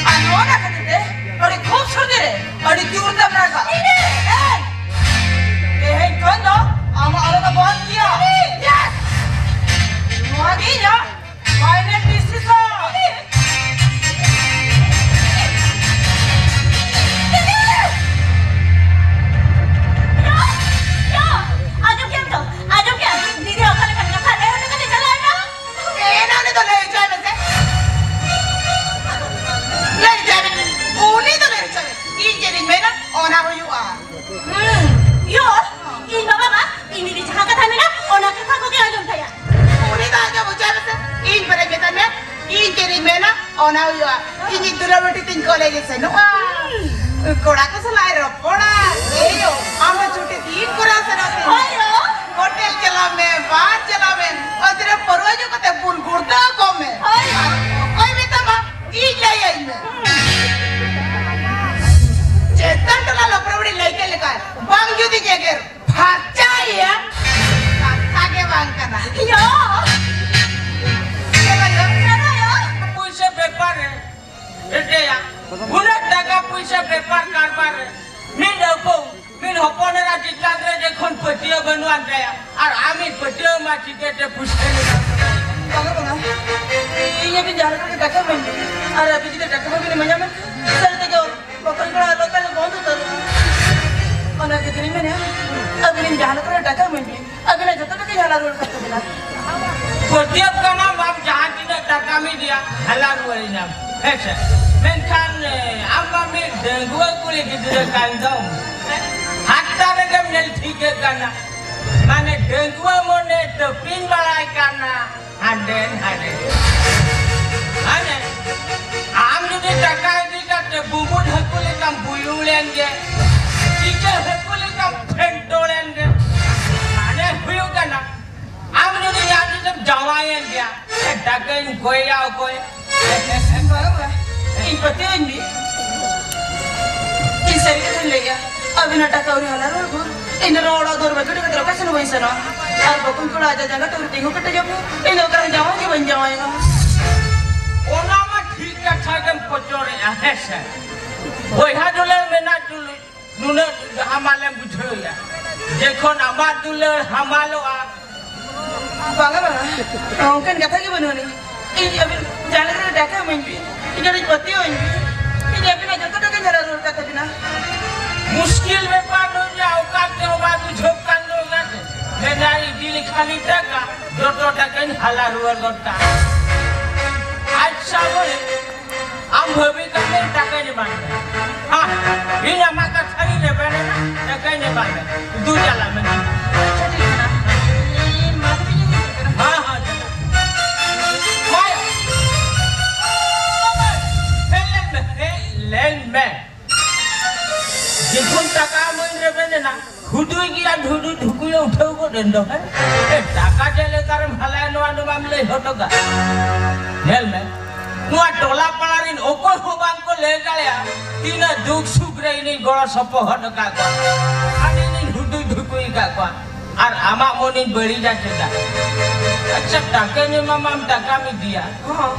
ᱟᱨ ᱱᱚᱣᱟ ᱠᱷᱟᱹᱛᱤᱨ ᱛᱮ ᱟᱹᱰᱤ ᱠᱷᱩᱵ ᱥᱩᱨ ᱨᱮ ᱟᱹᱰᱤ ᱡᱳᱨ ᱛᱮᱢ ᱨᱟᱜᱟ᱾ ᱮᱭ! ᱛᱮᱦᱮᱧ ᱠᱷᱚᱱ ᱫᱚ ᱟᱢᱟᱜ ᱨᱚᱲ ᱫᱚ ᱵᱚᱱᱫ ᱜᱮᱭᱟ᱾ ᱱᱚᱣᱟ ᱜᱮ ᱤᱧᱟᱜ final decision᱾ ᱟᱸᱡᱚᱢ ᱠᱮᱫᱟᱢ ᱛᱚ? ᱟᱸᱡᱚᱢ ᱠᱮᱫᱟᱢ? ᱫᱤᱫᱤ ᱚᱠᱟ ᱞᱮᱠᱟᱱ ᱠᱟᱛᱷᱟ ᱞᱟᱹᱭ ᱦᱚᱴᱚ ᱠᱟᱛᱮ ᱪᱟᱞᱟᱣ ᱮᱱᱟ? ᱮᱱᱟ, ᱩᱱᱤ ᱫᱚ ᱞᱟᱹᱭ ᱦᱚᱪᱚᱭ ᱢᱮᱥᱮ᱾ ᱞᱟᱹᱭ ᱦᱚᱪᱚᱭ ᱢᱮ᱾ ᱩᱱᱤ ᱫᱚ ᱞᱟᱹᱭ ᱦᱚᱪᱚᱭ ᱢᱮ᱾ ᱤᱧ ᱪᱮᱫ ᱤᱧ ᱢᱮᱱᱟ, ᱚᱱᱟ ᱦᱩᱭᱩᱜᱼᱟ᱾ ᱦᱩᱸ, ᱭᱳ, ᱤᱧ ᱵᱟᱵᱟ ᱢᱟ ᱤᱧ ᱫᱤᱫᱤ ᱡᱟᱦᱟᱸ ᱠᱟᱛᱷᱟ ᱢᱮᱱᱟ, ᱚᱱᱟ ᱠᱟᱛᱷᱟ ᱠᱚᱜᱮ ᱟᱸᱡᱚᱢ ᱛᱟᱭᱟ᱾ ᱩᱱᱤ ᱫᱚ ᱟᱸᱡᱚᱢ ᱦᱚᱪᱚᱭ ᱢᱮᱥᱮ᱾ ᱤᱧ ᱯᱮᱨᱮᱡ ᱢᱮᱛᱟᱭ ᱢᱮ, ᱤᱧ ᱪᱮᱫ ᱤᱧ ᱢᱮᱱᱟ, ᱚᱱᱟ ᱦᱩᱭᱩᱜᱼᱟ᱾ ᱤᱧᱤᱡ ᱫᱩᱞᱟᱹᱲ ᱵᱤᱴᱤ ᱛᱤᱧ ᱠᱚᱞᱮ ᱜᱮ ᱥᱮᱱᱚᱜᱼᱟ᱾ ᱦᱩᱸ᱾ ᱠᱚᱲᱟ ᱠᱚ ᱥᱟᱞᱟᱜ ᱮ ᱨᱚᱯᱚᱲᱟ᱾ ᱮᱭᱳ, ᱟᱢ ᱫᱚ ᱪᱷᱩᱴᱤ ᱫᱤᱱ ᱠᱚᱨᱮ ᱥᱮᱱᱚᱜ ᱛᱤᱧ᱾ ᱦᱳᱭ ᱭᱳ᱾ ᱦᱳᱴᱮᱞ ᱪᱟᱞᱟᱣ ᱢᱮ, ᱵᱟᱨ ᱪᱟᱞᱟᱣ ᱢᱮ, ᱚᱱᱛᱮ ᱨᱮ ᱯᱟᱹᱨᱣᱟᱹ ᱧᱩ ᱠᱟᱛᱮ ᱵᱩᱞ ᱜᱩᱲᱫᱟᱹ ᱠᱚᱜ ᱢᱮ᱾ ᱦᱳᱭ᱾ ᱟᱨ ᱚᱠᱚᱭ ᱢᱮᱛᱟᱢᱟ ᱤᱧ ᱞᱟᱹᱭᱟᱹᱧ ᱢᱮ᱾ ᱪᱮᱛᱟᱱ ᱴᱚᱞᱟ ᱞᱚᱵᱨᱚ ᱵᱩᱲᱦᱤ ᱞᱟᱹᱭ ᱠᱮᱫ ᱞᱮᱠᱟ, ᱵᱟᱝ ᱡᱩᱫᱤ ᱡᱮᱜᱮᱨ ᱯᱷᱟᱨᱪᱟᱭᱮᱭᱟ, ᱠᱟᱛᱷᱟ ᱜᱮ ᱵᱟᱝ ᱠᱟᱱᱟ᱾ ᱭᱳ! ᱪᱮᱫ ᱵᱟᱝ ᱭᱳ? ᱯᱩᱭᱥᱟᱹ ᱵᱮᱯᱟᱨ ᱨᱮ ᱮᱴᱮᱭᱟ, ᱩᱱᱟᱹᱜ ᱴᱟᱠᱟ ᱯᱩᱭᱥᱟᱹ ᱵᱮᱯᱟᱨ ᱠᱟᱨᱵᱟᱨ ᱨᱮ ᱢᱤᱫ ᱟᱹᱯᱩ ᱢᱤᱫ ᱦᱚᱯᱚᱱ ᱮᱨᱟ ᱪᱮᱛᱟᱱ ᱨᱮ ᱡᱚᱠᱷᱚᱱ ᱯᱟᱹᱛᱭᱟᱹᱣ ᱵᱟᱹᱱᱩᱜ ᱟᱱ ᱛᱟᱭᱟ, ᱟᱨ ᱟᱢᱤᱡ ᱯᱟᱹᱛᱭᱟᱹᱣ ᱢᱟ ᱪᱤᱠᱟᱹᱛᱮ ᱯᱩᱥᱴᱟᱹᱣ ᱮᱱᱟ? ᱵᱟᱝᱟ, ᱵᱟᱝᱟ᱾ ᱤᱧ ᱟᱹᱵᱤᱱ ᱡᱟᱦᱟᱸ ᱞᱮᱠᱟ ᱨᱮ ᱴᱟᱠᱟ ᱮᱢᱟᱹᱧ ᱵᱤᱱ, ᱟᱨ ᱟᱹᱵᱤᱱ ᱡᱩᱫᱤ ᱴᱟᱠᱟ ᱵᱟᱵᱤᱱ ᱤᱢᱟᱹᱧᱟ ᱢᱮᱱᱠᱷᱟᱱ ᱥᱟᱹᱨᱤ ᱛᱮᱜᱮ ᱵᱚᱠᱚᱧ ᱠᱚᱲᱟ ᱞᱚᱠᱟ ᱫᱚ ᱵᱚᱱᱫ ᱩᱛᱟᱹᱨᱚᱜᱼᱟ᱾ ᱚᱱᱟ ᱠᱷᱟᱹᱛᱤᱨ ᱤᱧ ᱢᱮᱱᱮᱫᱼᱟ, ᱟᱹᱵᱤᱱ ᱡᱟᱦᱟᱸ ᱞᱮᱠᱟ ᱨᱮ ᱴᱟᱠᱟ ᱮᱢᱟᱹᱧ ᱵᱤᱱ, ᱟᱹᱵᱤᱱᱟᱜ ᱡᱚᱛᱚ ᱴᱟᱠᱟ ᱡᱷᱟᱞᱟ ᱨᱩᱣᱟᱹᱲ ᱠᱟᱜ ᱛᱟᱹᱵᱤᱱᱟ᱾ ᱯᱟᱹᱛᱭᱟᱹᱣ ᱠᱟᱱᱟᱢ ᱟᱢ ᱡᱟᱦᱟᱸ ᱛᱤᱱᱟᱹᱜ ᱴᱟᱠᱟᱢ ᱤᱫᱤᱭᱟ, ᱦᱟᱞᱟ ᱨᱩᱣᱟᱹᱲᱤᱧᱟᱢ᱾ ᱦᱮᱸ ᱥᱮ? ᱢᱮᱱᱠᱷᱟᱱ, ᱮ, ᱟᱢ ᱢᱟ ᱢᱤᱫ ᱰᱟᱺᱜᱩᱣᱟᱹ ᱠᱩᱲᱤ ᱜᱤᱫᱽᱨᱟᱹ ᱠᱟᱱ ᱫᱚᱢ᱾ ᱦᱟᱛᱛᱟ ᱨᱮᱜᱮᱢ ᱧᱮᱞ ᱴᱷᱤᱠᱮ ᱠᱟᱱᱟ᱾ ᱢᱟᱱᱮ ᱰᱟᱺᱜᱩᱣᱟᱹ ᱢᱚᱱᱮ ᱛᱟᱹᱯᱤᱧ ᱵᱟᱲᱟᱭ ᱠᱟᱱᱟ ᱦᱟᱸᱰᱮ ᱱᱟᱰᱮ᱾ ᱢᱟᱱᱮ ᱟᱢ ᱡᱩᱫᱤ ᱴᱟᱠᱟ ᱤᱫᱤ ᱠᱟᱛᱮ ᱵᱩᱢᱵᱩᱡ ᱦᱟᱹᱠᱩ ᱞᱮᱠᱟᱢ ᱵᱩᱭᱩᱲ ᱮᱱ ᱜᱮ, ᱤᱪᱟᱹᱜ ᱦᱟᱹᱠᱩ ᱞᱮᱠᱟᱢ ᱯᱷᱮᱱᱴᱚᱲ ᱮᱱ ᱜᱮ, ᱢᱟᱱᱮ ᱦᱩᱭᱩᱜ ᱠᱟᱱᱟ ᱟᱢ ᱡᱟᱶᱟᱭᱮᱱ ᱜᱮᱭᱟ, ᱮ, ᱰᱟᱠᱟᱧ ᱠᱚᱭᱟ ᱚᱠᱚᱭ? ᱵᱟᱝ, ᱵᱟᱝ, ᱤᱧ ᱯᱟᱹᱛᱭᱟᱹᱣᱟᱹᱧ ᱵᱤᱱ᱾ ᱤᱧ ᱥᱟᱹᱨᱤ ᱠᱟᱛᱷᱟᱧ ᱞᱟᱹᱭᱮᱜᱼᱟ, ᱟᱹᱵᱤᱱᱟᱜ ᱴᱟᱠᱟ ᱟᱹᱣᱨᱤ ᱦᱟᱞᱟ ᱨᱩᱣᱟᱹᱲ ᱵᱷᱳᱨ ᱤᱧ ᱫᱚ ᱱᱚᱣᱟ ᱚᱲᱟᱜ ᱫᱩᱣᱟᱹᱨ ᱵᱟᱹᱜᱤ ᱦᱚᱴᱚ ᱠᱟᱛᱮ ᱚᱠᱟ ᱥᱮᱱ ᱦᱚᱸ ᱵᱟᱹᱧ ᱥᱮᱱᱚᱜᱼᱟ᱾ ᱟᱨ ᱵᱚᱠᱚᱧ ᱠᱚᱲᱟ ᱟᱡᱟᱜ ᱡᱟᱸᱜᱟ ᱛᱮ ᱟᱹᱣᱨᱤ ᱛᱤᱸᱜᱩ ᱠᱮᱴᱮᱡᱚᱜ ᱵᱷᱳᱨ ᱤᱧ ᱫᱚ ᱚᱠᱟᱨᱮ ᱡᱟᱶᱟᱭ ᱜᱮ ᱵᱟᱹᱧ ᱡᱟᱶᱟᱭᱚᱜᱼᱟ᱾ ᱚᱱᱟ ᱢᱟ ᱴᱷᱤᱠ ᱠᱟᱛᱷᱟ ᱜᱮᱢ ᱯᱚᱪᱚᱨᱮᱜᱼᱟ, ᱦᱮᱸ ᱥᱮ? ᱵᱚᱭᱦᱟ ᱫᱩᱞᱟᱹᱲ ᱢᱮᱱᱟᱜ ᱛᱩᱞᱩᱡ ᱱᱩᱱᱟᱹᱜ ᱦᱟᱢᱟᱞᱮᱢ ᱵᱩᱡᱷᱟᱹᱣᱮᱜᱼᱟ᱾ ᱡᱮᱠᱷᱚᱱ ᱟᱢᱟᱜ ᱫᱩᱞᱟᱹᱲ ᱦᱟᱢᱟᱞᱚᱜᱼᱟ᱾ ᱵᱟᱝᱟ, ᱵᱟᱝᱟ, ᱚᱱᱠᱟᱱ ᱠᱟᱛᱷᱟ ᱜᱮ ᱵᱟᱹᱱᱩᱜ ᱟᱹᱱᱤᱡ᱾ ᱤᱧ ᱟᱹᱵᱤᱱ ᱡᱟᱦᱟᱸ ᱞᱮᱠᱟ ᱨᱮ ᱴᱟᱠᱟ ᱮᱢᱟᱹᱧ ᱵᱤᱱ, ᱤᱧ ᱟᱹᱰᱤ ᱯᱟᱹᱛᱭᱟᱹᱣᱟᱹᱧ ᱵᱤᱱ, ᱤᱧ ᱟᱹᱵᱤᱱᱟᱜ ᱡᱚᱛᱚ ᱴᱟᱠᱟᱧ ᱦᱟᱞᱟ ᱨᱩᱣᱟᱹᱲ ᱠᱟᱜ ᱛᱟᱹᱵᱤᱱᱟ᱾ ᱢᱩᱥᱠᱤᱞ ᱵᱮᱯᱟᱨ ᱱᱩᱭ ᱫᱚ ᱚᱠᱟ ᱛᱮᱦᱚᱸ ᱵᱟᱭ ᱵᱩᱡᱷᱟᱹᱣ ᱠᱟᱱ ᱫᱚ ᱚᱱᱟᱛᱮ᱾ ᱢᱮᱱᱟᱭ ᱤᱫᱤ ᱞᱮᱠᱷᱟᱱᱤᱧ ᱴᱟᱠᱟ, ᱡᱚᱛᱚ ᱴᱟᱠᱟᱧ ᱦᱟᱞᱟ ᱨᱩᱣᱟᱹᱲ ᱜᱚᱫ ᱠᱟᱜᱼᱟ᱾ ᱟᱪᱪᱷᱟ ᱵᱚᱞᱮ, ᱟᱢ ᱵᱷᱟᱹᱵᱤ ᱠᱟᱛᱮ ᱴᱟᱠᱟᱧ ᱮᱢᱟᱢ ᱠᱟᱱᱟ᱾ ᱦᱮᱸ, ᱤᱧ ᱟᱢᱟᱜ ᱠᱟᱛᱷᱟ ᱜᱤᱧ ᱨᱮᱵᱮᱱ ᱮᱱᱟ, ᱴᱟᱠᱟᱧ ᱮᱢᱟᱢ ᱠᱟᱱᱟ᱾ ᱫᱩ ᱪᱟᱞᱟᱜ ᱢᱮ᱾ ᱟᱪᱪᱷᱟ, ᱴᱷᱤᱠ ᱢᱮᱱᱟᱜᱼᱟ᱾ ᱤᱧ ᱢᱟ ᱛᱚᱵᱮᱧ ᱦᱤᱡᱩᱜ ᱠᱟᱱᱟ᱾ ᱦᱮᱸ, ᱦᱮᱸ, ᱪᱟᱞᱟᱜ᱾ ᱦᱳᱭ᱾ ᱦᱮᱡ ᱞᱮᱱ ᱢᱮ, ᱦᱮᱡ ᱞᱮᱱ ᱢᱮ᱾ ᱡᱚᱠᱷᱚᱱ ᱴᱟᱠᱟ ᱮᱢᱟᱹᱧ ᱨᱮᱵᱮᱱ ᱮᱱᱟ, ᱦᱩᱰᱩᱭ ᱜᱮᱭᱟ, ᱦᱩᱰᱩᱭ ᱰᱷᱩᱠᱩᱭ ᱩᱴᱷᱟᱹᱣ ᱜᱚᱫ ᱮᱱ ᱫᱚ, ᱦᱮᱸ? ᱮ, ᱴᱟᱠᱟ ᱪᱮᱫ ᱞᱮᱠᱟᱨᱮᱢ ᱦᱟᱞᱟᱭᱟ, ᱱᱚᱣᱟ ᱫᱚ ᱵᱟᱢ ᱞᱟᱹᱭ ᱦᱚᱴᱚ ᱠᱟᱜ? ᱧᱮᱞ ᱢᱮ, ᱱᱚᱣᱟ ᱴᱚᱞᱟ ᱯᱟᱲᱟ ᱨᱤᱱ ᱚᱠᱚᱭ ᱦᱚᱸ ᱵᱟᱝ ᱠᱚ ᱞᱟᱹᱭ ᱫᱟᱲᱮᱭᱟᱜᱼᱟ, ᱛᱤᱱᱟᱹᱜ ᱫᱩᱠ ᱥᱩᱠ ᱨᱮ ᱤᱧᱤᱧ ᱜᱚᱲᱚ ᱥᱚᱯᱚᱦᱚᱫ ᱟᱠᱟᱫ ᱠᱚᱣᱟ, ᱟᱨ ᱤᱧᱤᱧ ᱦᱩᱰᱩᱭ ᱰᱷᱩᱠᱩᱭ ᱟᱠᱟᱫ ᱠᱚᱣᱟ, ᱟᱨ ᱟᱢᱟᱜ ᱢᱚᱱᱮᱧ ᱵᱟᱹᱲᱤᱡᱟ ᱪᱮᱫᱟᱜ? ᱟᱪᱪᱷᱟ, ᱴᱟᱠᱟᱧ ᱮᱢᱟᱢᱟ, ᱟᱢ ᱴᱟᱠᱟᱢ ᱤᱫᱤᱭᱟ, ᱦᱚᱸ᱾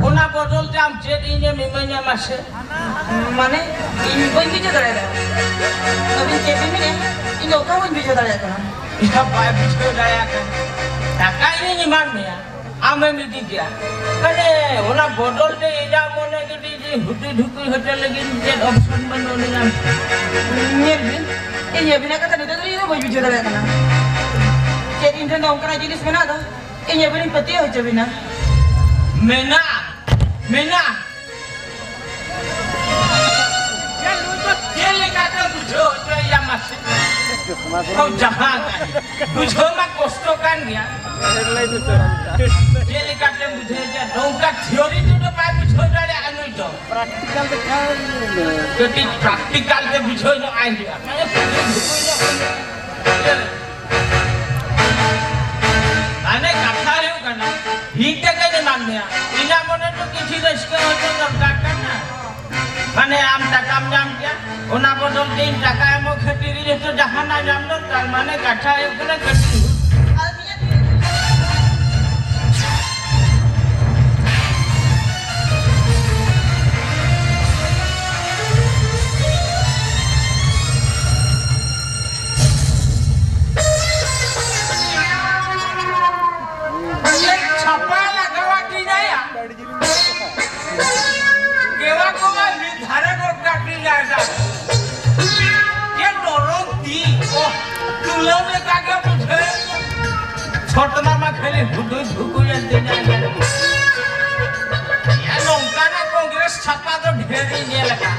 ᱚᱱᱟ ᱵᱚᱫᱚᱞ ᱛᱮ ᱟᱢ ᱪᱮᱫ ᱤᱧᱮᱢ ᱤᱢᱟᱹᱧᱟ ᱢᱟᱥᱮ? ᱢᱟᱱᱮ, ᱤᱧ ᱵᱟᱹᱧ ᱵᱩᱡᱷᱟᱹᱣ ᱫᱟᱲᱮᱭᱟᱫᱟ᱾ ᱟᱹᱵᱤᱱ ᱪᱮᱫ ᱵᱤᱱ ᱢᱮᱱᱮᱫᱼᱟ? ᱤᱧ ᱫᱚ ᱚᱠᱟ ᱦᱚᱸ ᱵᱟᱹᱧ ᱵᱩᱡᱷᱟᱹᱣ ᱫᱟᱲᱮᱭᱟᱜ ᱠᱟᱱᱟ᱾ ᱤᱧ ᱦᱚᱸ ᱵᱟᱭ ᱵᱩᱡᱷᱟᱹᱣ ᱫᱟᱲᱮᱭᱟᱜ ᱠᱟᱱᱟ᱾ ᱴᱟᱠᱟ ᱤᱧᱤᱧ ᱮᱢᱟᱫ ᱢᱮᱭᱟ, ᱟᱢᱮᱢ ᱤᱫᱤ ᱠᱮᱭᱟ᱾ ᱢᱟᱱᱮ, ᱚᱱᱟ ᱵᱚᱫᱚᱞ ᱛᱮ ᱤᱧᱟᱹᱜ ᱢᱚᱱᱮ ᱠᱟᱹᱴᱤᱡ ᱦᱩᱴᱩ ᱰᱷᱩᱠᱩ ᱦᱚᱪᱚ ᱞᱟᱹᱜᱤᱫ ᱪᱮᱫ option ᱵᱟᱹᱱᱩᱜ ᱟᱹᱱᱤᱡ ᱟᱢ? ᱧᱮᱞ ᱵᱤᱱ, ᱤᱧ ᱟᱹᱵᱤᱱᱟᱜ ᱠᱟᱛᱷᱟ ᱱᱤᱛᱚᱜ ᱫᱚ ᱤᱧ ᱦᱚᱸ ᱵᱟᱹᱧ ᱵᱩᱡᱷᱟᱹᱣ ᱫᱟᱲᱮᱭᱟᱜ ᱠᱟᱱᱟ᱾ ᱪᱮᱫ ᱤᱧ ᱴᱷᱮᱱ ᱫᱚ ᱚᱱᱠᱟᱱᱟᱜ ᱡᱤᱱᱤᱥ ᱢᱮᱱᱟᱜ ᱫᱚ, ᱤᱧ ᱟᱹᱵᱤᱱᱤᱧ ᱯᱟᱹᱛᱭᱟᱹᱣ ᱦᱚᱪᱚ ᱵᱤᱱᱟ? ᱢᱮᱱᱟᱜ, ᱢᱮᱱᱟᱜ᱾ ᱪᱮᱫ ᱞᱮᱠᱟᱛᱮ ᱵᱩᱡᱷᱟᱹᱣ ᱦᱚᱪᱚᱭᱮᱭᱟ ᱢᱟᱥᱮ? ᱦᱚᱸ, ᱡᱟᱦᱟᱸ ᱠᱟᱱ, ᱵᱩᱡᱷᱟᱹᱣ ᱢᱟ ᱠᱚᱥᱴᱚ ᱠᱟᱱ ᱜᱮᱭᱟ᱾ ᱪᱮᱫ ᱞᱮᱠᱟᱛᱮᱢ ᱵᱩᱡᱷᱟᱹᱣ ᱦᱚᱪᱚᱭᱟ? ᱱᱚᱝᱠᱟ theory ᱛᱮᱫᱚ ᱵᱟᱭ ᱵᱩᱡᱷᱟᱹᱣ ᱫᱟᱲᱮᱭᱟᱜᱼᱟ ᱱᱩᱭ ᱫᱚ᱾ Practical ᱛᱮ ᱠᱷᱟᱱ ᱠᱟᱹᱴᱤᱡ practical ᱛᱮ ᱵᱩᱡᱷᱟᱹᱣ ᱧᱚᱜ ᱟᱭ ᱦᱩᱭᱩᱜᱼᱟ᱾ ᱢᱟᱱᱮ ᱵᱩᱡᱷᱟᱹᱣ ᱧᱚᱜ ᱟᱭ ᱦᱩᱭᱩᱜᱼᱟ᱾ ᱢᱟᱱᱮ ᱠᱟᱛᱷᱟ ᱦᱩᱭᱩᱜ ᱠᱟᱱᱟ, ᱦᱤᱴ ᱛᱮᱜᱮᱧ ᱮᱢᱟᱫ ᱢᱮᱭᱟ᱾ ᱤᱧᱟᱹᱜ ᱢᱚᱱᱮ ᱫᱚ ᱠᱤᱪᱷᱩ ᱨᱟᱹᱥᱠᱟᱹ ᱦᱚᱪᱚ ᱫᱚᱨᱠᱟᱨ ᱠᱟᱱᱟ᱾ ᱢᱟᱱᱮ ᱟᱢ ᱴᱟᱠᱟᱢ ᱧᱟᱢ ᱠᱮᱭᱟ, ᱚᱱᱟ ᱵᱚᱫᱚᱞ ᱛᱮ ᱤᱧ ᱴᱟᱠᱟ ᱮᱢᱚᱜ ᱠᱷᱟᱹᱛᱤᱨ ᱤᱧ ᱦᱚᱭᱛᱳ ᱡᱟᱦᱟᱱᱟᱜ ᱧᱟᱢ ᱫᱚᱨᱠᱟᱨ᱾ ᱢᱟᱱᱮ ᱠᱟᱛᱷᱟ ᱦᱩᱭᱩᱜ ᱠᱟᱱᱟ ᱠᱟᱹᱴᱤᱡ ᱦᱩᱰᱤᱧ᱾ ᱪᱷᱟᱯᱟ ᱞᱟᱜᱟᱣᱟᱜ ᱛᱤᱧᱟ ᱭᱟ᱾ ᱠᱮᱣᱟ ᱠᱚᱢᱟ ᱢᱤᱫ ᱫᱷᱟᱨᱮ ᱜᱚᱫ ᱠᱟᱜ ᱛᱤᱧᱟ ᱭᱟ᱾ ᱪᱮᱫ ᱱᱚᱨᱚᱢ ᱛᱤ, ᱚ, ᱛᱩᱞᱟᱹᱢ ᱞᱮᱠᱟ ᱜᱮ ᱵᱩᱡᱷᱟᱹᱣ᱾ ᱪᱷᱚᱴᱱᱟ ᱢᱟ ᱠᱷᱟᱹᱞᱤ ᱦᱩᱰᱩᱡ ᱦᱩᱰᱩᱡ ᱮᱱ ᱛᱤᱧᱟ ᱭᱟ᱾ ᱭᱟ, ᱱᱚᱝᱠᱟᱱᱟᱜ ᱠᱚᱝᱜᱨᱮᱥ ᱪᱷᱟᱯᱟ ᱫᱚ ᱰᱷᱮᱨ ᱤᱧ ᱧᱮᱞ ᱟᱠᱟᱫ᱾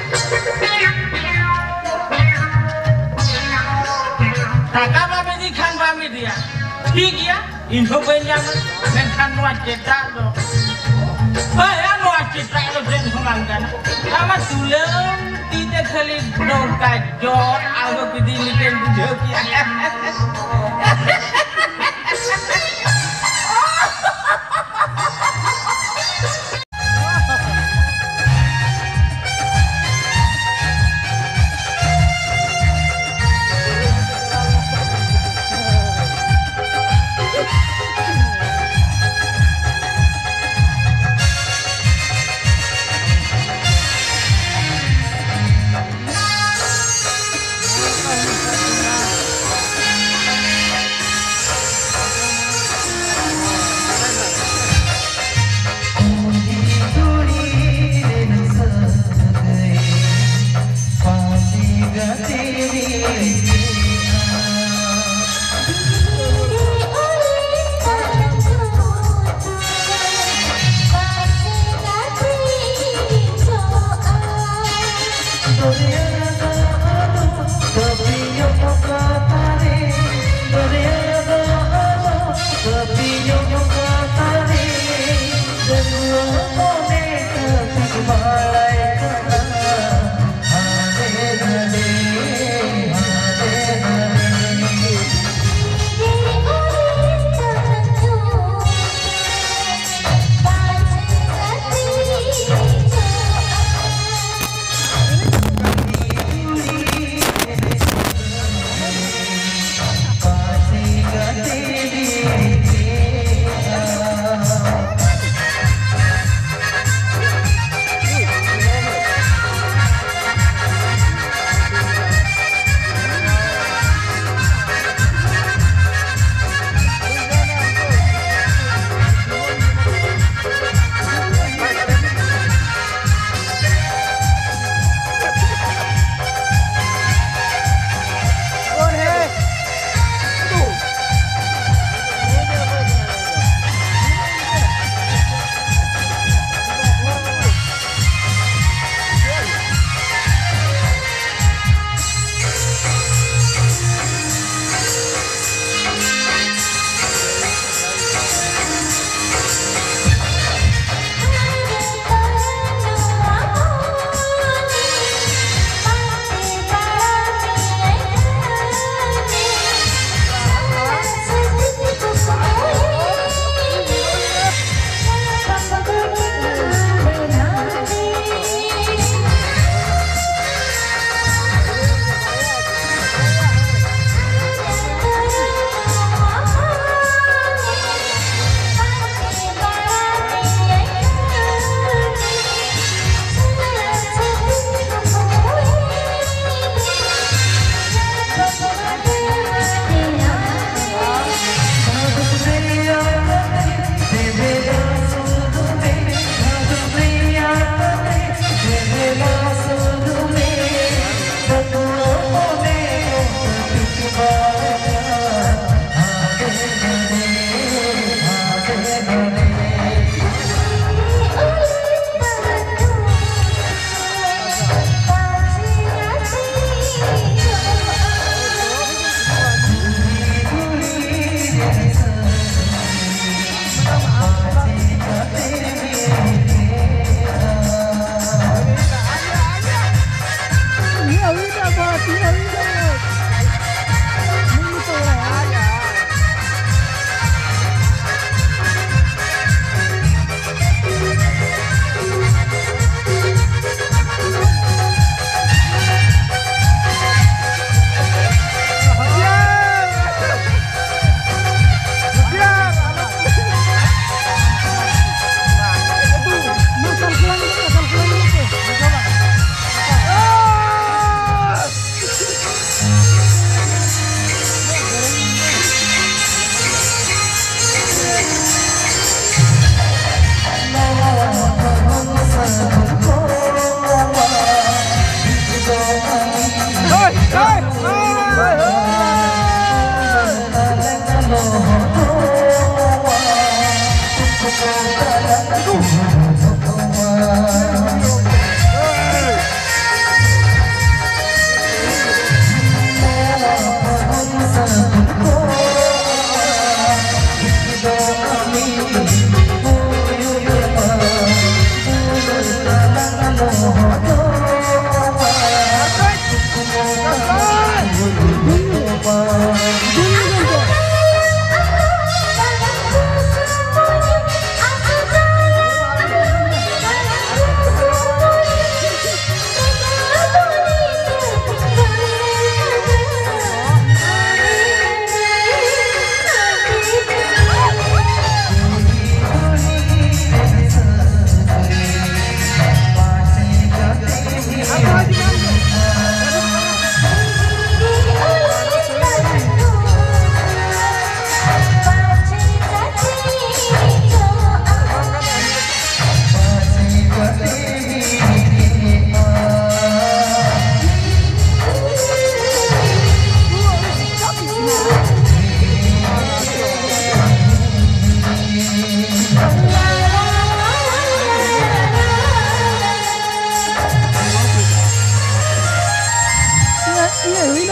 ᱴᱟᱠᱟ ᱵᱟᱢ ᱤᱫᱤ ᱠᱷᱟᱱ ᱵᱟᱢ ᱤᱫᱤᱭᱟ, ᱴᱷᱤᱠ ᱜᱮᱭᱟ, ᱤᱧ ᱦᱚᱸ ᱵᱟᱹᱧ ᱧᱟᱢᱟ᱾ ᱢᱮᱱᱠᱷᱟᱱ ᱱᱚᱣᱟ ᱪᱮᱴᱟᱜ ᱫᱚ, ᱦᱳᱭ, ᱱᱚᱣᱟ ᱪᱮᱴᱟᱜ ᱫᱚ ᱪᱮᱫ ᱦᱚᱸ ᱵᱟᱝ ᱠᱟᱱᱟ᱾ ᱟᱢᱟᱜ ᱛᱩᱞᱟᱹᱢ ᱛᱤ ᱛᱮ ᱠᱷᱟᱹᱞᱤ ᱱᱚᱝᱠᱟ ᱡᱚᱨ ᱟᱬᱜᱚ ᱠᱤᱫᱤᱧ ᱞᱮᱠᱟᱧ ᱵᱩᱡᱷᱟᱹᱣ ᱠᱮᱜᱼᱟ᱾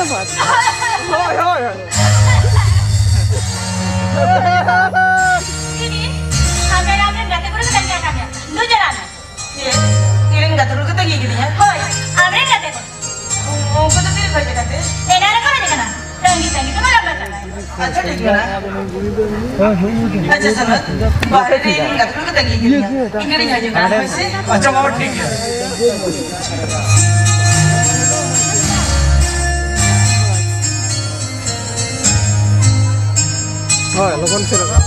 ᱦᱳᱭ, ᱦᱳᱭ, ᱦᱳᱭ᱾ ᱤᱧ ᱟᱢ ᱨᱮᱱ ᱜᱟᱛᱮ ᱠᱚᱲᱟ ᱠᱚ ᱛᱟᱦᱮᱸ ᱠᱟᱱ ᱜᱮᱭᱟ᱾ ᱫᱩ ᱡᱚᱱᱟ᱾ ᱪᱮᱫ? ᱤᱧ ᱨᱮᱱ ᱜᱟᱛᱮ ᱠᱚᱲᱟ ᱠᱚ ᱛᱟᱦᱮᱸ ᱠᱟᱱ ᱜᱮᱭᱟ? ᱦᱳᱭ, ᱟᱢ ᱨᱮᱱ ᱜᱟᱛᱮ ᱠᱚ᱾ ᱩᱱᱠᱩ ᱫᱚ ᱛᱤᱨᱮ ᱠᱚ ᱦᱮᱡ ᱟᱠᱟᱱ ᱛᱮ? ᱮᱱᱟᱝ ᱨᱮᱠᱚ ᱦᱮᱡ ᱟᱠᱟᱱᱟ᱾ ᱛᱟᱺᱜᱤ ᱛᱟᱺᱜᱤ ᱛᱮᱢᱟ ᱞᱟᱸᱜᱟ ᱪᱟᱵᱟᱭᱮᱱᱟ᱾ ᱟᱪᱪᱷᱟ, ᱴᱷᱤᱠ ᱢᱮᱱᱟᱜᱼᱟ᱾ ᱟᱪᱪᱷᱟ, ᱥᱟᱱᱟᱛ, ᱵᱟᱦᱨᱮ ᱨᱮ ᱤᱧ ᱜᱟᱛᱮ ᱠᱚ ᱛᱟᱺᱜᱤ ᱠᱟᱹᱫᱤᱧᱟ᱾ ᱤᱧ ᱜᱟᱹᱰᱤᱧ ᱦᱤᱡᱩᱜ ᱠᱟᱱᱟ, ᱦᱳᱭ ᱥᱮ? ᱟᱪᱪᱷᱟ, ᱢᱟ, ᱴᱷᱤᱠ ᱜᱮᱭᱟ᱾ ᱦᱳᱭ, ᱞᱚᱜᱚᱱ ᱥᱮᱱᱚᱜ ᱢᱮ᱾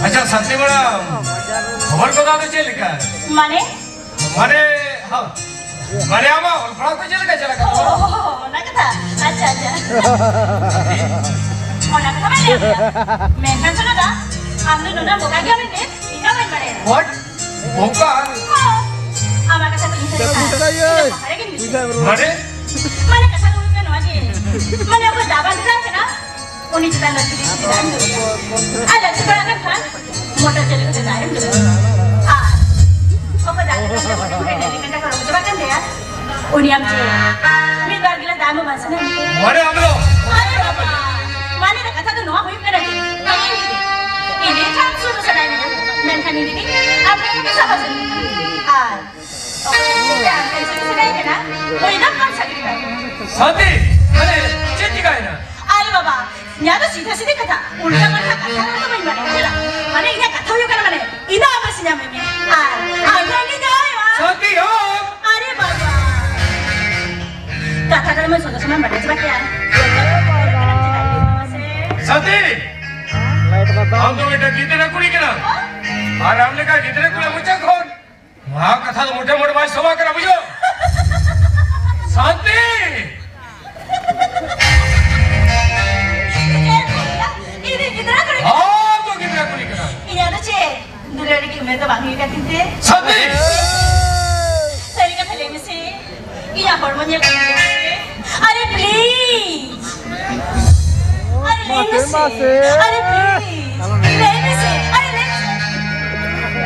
ᱟᱪᱪᱷᱟ, ᱥᱟᱱᱛᱤ ᱢᱮᱰᱟᱢ, ᱠᱷᱚᱵᱚᱨ ᱠᱚᱫᱚ ᱟᱫᱚ ᱪᱮᱫ ᱞᱮᱠᱟ? ᱢᱟᱱᱮ? ᱢᱟᱱᱮ, ᱦᱟ, ᱢᱟᱱᱮ ᱟᱢᱟᱜ ᱚᱞ ᱯᱟᱲᱦᱟᱣ ᱠᱚ ᱪᱮᱫ ᱞᱮᱠᱟ ᱪᱟᱞᱟᱜ ᱠᱟᱱ ᱛᱟᱢᱟ? ᱚ, ᱚᱱᱟ ᱠᱟᱛᱷᱟ? ᱟᱪᱪᱷᱟ, ᱟᱪᱪᱷᱟ᱾ ᱚᱱᱟ ᱠᱟᱛᱷᱟ ᱢᱟ ᱞᱟᱹᱭ ᱢᱮ᱾ ᱢᱮᱱᱠᱷᱟᱱ ᱥᱩᱱᱟᱹᱨᱟ, ᱟᱢ ᱫᱚ ᱱᱩᱱᱟᱹᱜ ᱵᱚᱠᱟ ᱜᱮᱭᱟᱢ ᱢᱮᱱᱛᱮ ᱤᱧ ᱦᱚᱸ ᱵᱟᱹᱧ ᱵᱟᱲᱟᱭᱟ᱾ What? ᱵᱚᱠᱟ? ᱦᱚᱸ᱾ ᱟᱢᱟᱜ ᱠᱟᱛᱷᱟ ᱠᱚ ᱤᱧ ᱴᱷᱮᱱ ᱠᱷᱟᱱ, ᱤᱧ ᱫᱚ ᱵᱟᱦᱨᱮ ᱜᱤᱧ ᱵᱩᱡᱷᱟᱹᱣᱟ᱾ ᱢᱟᱱᱮ? ᱢᱟᱱᱮ ᱠᱟᱛᱷᱟ ᱫᱚ ᱦᱩᱭᱩᱜ ᱠᱟᱱᱟ ᱱᱚᱣᱟ ᱡᱮ, ᱢᱟᱱᱮ ᱚᱠᱚᱭ ᱫᱟᱜ ᱵᱟᱝ ᱫᱟᱜ ᱠᱟᱱᱟ, ᱩᱱᱤ ᱪᱮᱛᱟᱱ ᱨᱮ ᱪᱤᱞᱤ ᱪᱤᱞᱤ ᱫᱟᱜ ᱮᱢ ᱫᱩᱞᱟ? ᱟᱨ ᱞᱟᱹᱠᱛᱤ ᱯᱟᱲᱟᱜ ᱠᱟᱱ ᱠᱷᱟᱱ ᱢᱚᱴᱚᱨ ᱪᱟᱹᱞᱩ ᱠᱟᱛᱮ ᱫᱟᱜ ᱮᱢ ᱫᱩᱞᱟ᱾ ᱟᱨ ᱚᱠᱚᱭ ᱫᱟᱜ ᱠᱟᱱ ᱠᱷᱟᱱ ᱢᱚᱴᱚᱨ ᱠᱟᱛᱮ ᱰᱮᱞᱤ ᱠᱟᱛᱮ ᱦᱚᱲᱢᱚ ᱪᱟᱵᱟᱜ ᱠᱟᱱ ᱛᱟᱭᱟ, ᱩᱱᱤ ᱟᱢ ᱪᱮᱫ ᱢᱤᱫ ᱵᱟᱨ ᱜᱤᱞᱟᱥ ᱫᱟᱜ ᱮᱢ ᱮᱢᱟ ᱥᱟᱱᱟ ᱢᱮᱭᱟ? ᱢᱟᱱᱮ ᱟᱢ ᱫᱚ ᱟᱨᱮ ᱵᱟᱵᱟ, ᱢᱟᱱᱮ ᱫᱚ ᱠᱟᱛᱷᱟ ᱫᱚ ᱱᱚᱣᱟ ᱦᱩᱭᱩᱜ ᱠᱟᱱᱟ ᱡᱮ, ᱛᱮᱦᱮᱧ ᱡᱩᱫᱤ ᱤᱧ ᱨᱮᱱ ᱥᱩᱨ ᱫᱤᱫᱤ, ᱟᱢ ᱴᱷᱮᱱ ᱠᱷᱚᱱ ᱥᱟᱦᱟ ᱥᱮᱫ᱾ ᱟᱨ ᱚᱠᱚᱭ ᱴᱷᱮᱱ ᱟᱢ ᱴᱷᱮᱱ ᱥᱮᱫ ᱥᱮᱫᱟᱭ ᱠᱟᱱᱟ, ᱩᱱᱤ ᱫᱚ ᱵᱟᱢ ᱥᱟᱹᱠᱷᱨᱤ ᱠᱟᱭᱟ᱾ ᱥᱟᱱᱛᱤ, ᱟᱨᱮ, ᱪᱮᱫ ᱪᱤᱠᱟᱭᱮᱱᱟ? ᱟᱨᱮ ᱵᱟᱵᱟ, ᱱᱚᱣᱟ ᱫᱚ ᱥᱤᱫᱷᱟᱹ ᱥᱤᱫᱷᱤ ᱠᱟᱛᱷᱟ, ᱩᱞᱴᱟ ᱯᱟᱞᱴᱟ ᱠᱟᱛᱷᱟ ᱨᱚᱲ ᱫᱚ ᱵᱟᱹᱧ ᱵᱟᱲᱟᱭᱟ᱾ ᱪᱮᱫᱟᱜ? ᱢᱟᱱᱮ ᱤᱧᱟᱹᱜ ᱠᱟᱛᱷᱟ ᱦᱩᱭᱩᱜ ᱠᱟᱱᱟ, ᱢᱟᱱᱮ ᱤᱧ ᱫᱚ ᱟᱢ ᱵᱟᱹᱥᱤᱧ ᱧᱟᱢ ᱢᱮ᱾ ᱟᱨ ᱟᱢ ᱴᱷᱮᱱ ᱜᱤᱧ ᱡᱟᱶᱟᱭᱚᱜᱼᱟ᱾ ᱥᱟᱱᱛᱤ, ᱦᱳ! ᱟᱨᱮ ᱵᱟᱵᱟ, ᱠᱟᱛᱷᱟ ᱠᱟᱱᱟ ᱢᱟᱹᱭ, ᱥᱚᱫᱚ ᱥᱚᱢᱟᱱ ᱵᱟᱰᱟᱭ ᱪᱟᱵᱟ ᱠᱮᱭᱟ᱾ ᱥᱟᱱᱛᱤ! ᱟᱢ ᱫᱚ ᱢᱤᱫᱴᱟᱝ ᱜᱤᱫᱽᱨᱟᱹ ᱠᱩᱲᱤ ᱠᱟᱱᱟᱢ᱾ ᱟᱨ ᱟᱢ ᱞᱮᱠᱟ ᱜᱤᱫᱽᱨᱟᱹ ᱠᱩᱲᱤ ᱢᱚᱪᱟ ᱠᱷᱚᱱ ᱱᱚᱣᱟ ᱠᱟᱛᱷᱟ ᱫᱚ ᱢᱚᱴᱮ ᱢᱚᱴᱮ ᱵᱟᱭ ᱥᱚᱵᱷᱟ ᱠᱟᱱᱟ, ᱵᱩᱡᱷᱟᱹᱣ? ᱥᱟᱱᱛᱤ! ᱤᱧ ᱫᱚ ᱜᱤᱫᱽᱨᱟᱹ ᱠᱩᱲᱤ ᱠᱟᱱᱟ᱾ ᱟᱢ ᱫᱚ ᱜᱤᱫᱽᱨᱟᱹ ᱠᱩᱲᱤ ᱠᱟᱱᱟᱢ᱾ ᱤᱧᱟᱹᱜ ᱫᱚ ᱪᱮᱫ? ᱫᱩᱞᱟᱹᱲ ᱨᱮ ᱩᱢᱮᱨ ᱫᱚ ᱵᱟᱝ ᱦᱩᱭ ᱟᱠᱟᱱ ᱛᱤᱧ ᱛᱮ᱾ ᱥᱟᱱᱛᱤ! ᱥᱟᱹᱨᱤ ᱠᱟᱛᱷᱟ ᱞᱟᱹᱭ ᱢᱮᱥᱮ᱾ ᱤᱧᱟᱹᱜ ᱦᱚᱲᱢᱚ ᱧᱮᱞ ᱠᱟᱛᱮ ᱞᱟᱹᱭ ᱢᱮᱥᱮ᱾ ᱟᱨᱮ, please᱾ ᱟᱨᱮ, ᱞᱟᱹᱭ ᱢᱟᱥᱮ, ᱢᱮᱥᱮ᱾ ᱢᱟᱥᱮ᱾ ᱟᱨᱮ, please᱾ ᱞᱟᱹᱭ ᱢᱮᱥᱮ᱾ ᱟᱨᱮ, ᱞᱟᱹᱭ ᱢᱮᱥᱮ᱾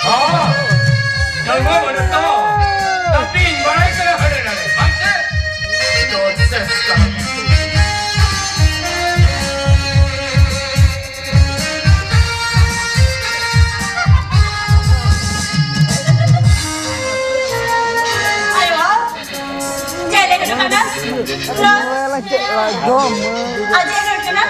ᱦᱚᱸ, ᱡᱚᱞᱢᱚ ᱵᱟᱹᱱᱩᱜ ᱛᱟᱢᱟ᱾ ᱛᱟᱯᱤᱧ ᱵᱟᱲᱟᱭ ᱠᱟᱱᱟ ᱦᱟᱸᱰᱮ ᱱᱟᱰᱮ᱾ ᱵᱟᱝ ᱥᱮ? ᱱᱚᱱᱥᱮᱱᱥ ᱠᱟᱱᱟ᱾ ᱟᱭᱳ᱾ ᱪᱮᱫ ᱞᱮᱠᱟ ᱠᱟᱱᱟ? ᱟᱡ ᱮ ᱨᱚᱲ ᱠᱟᱱᱟ?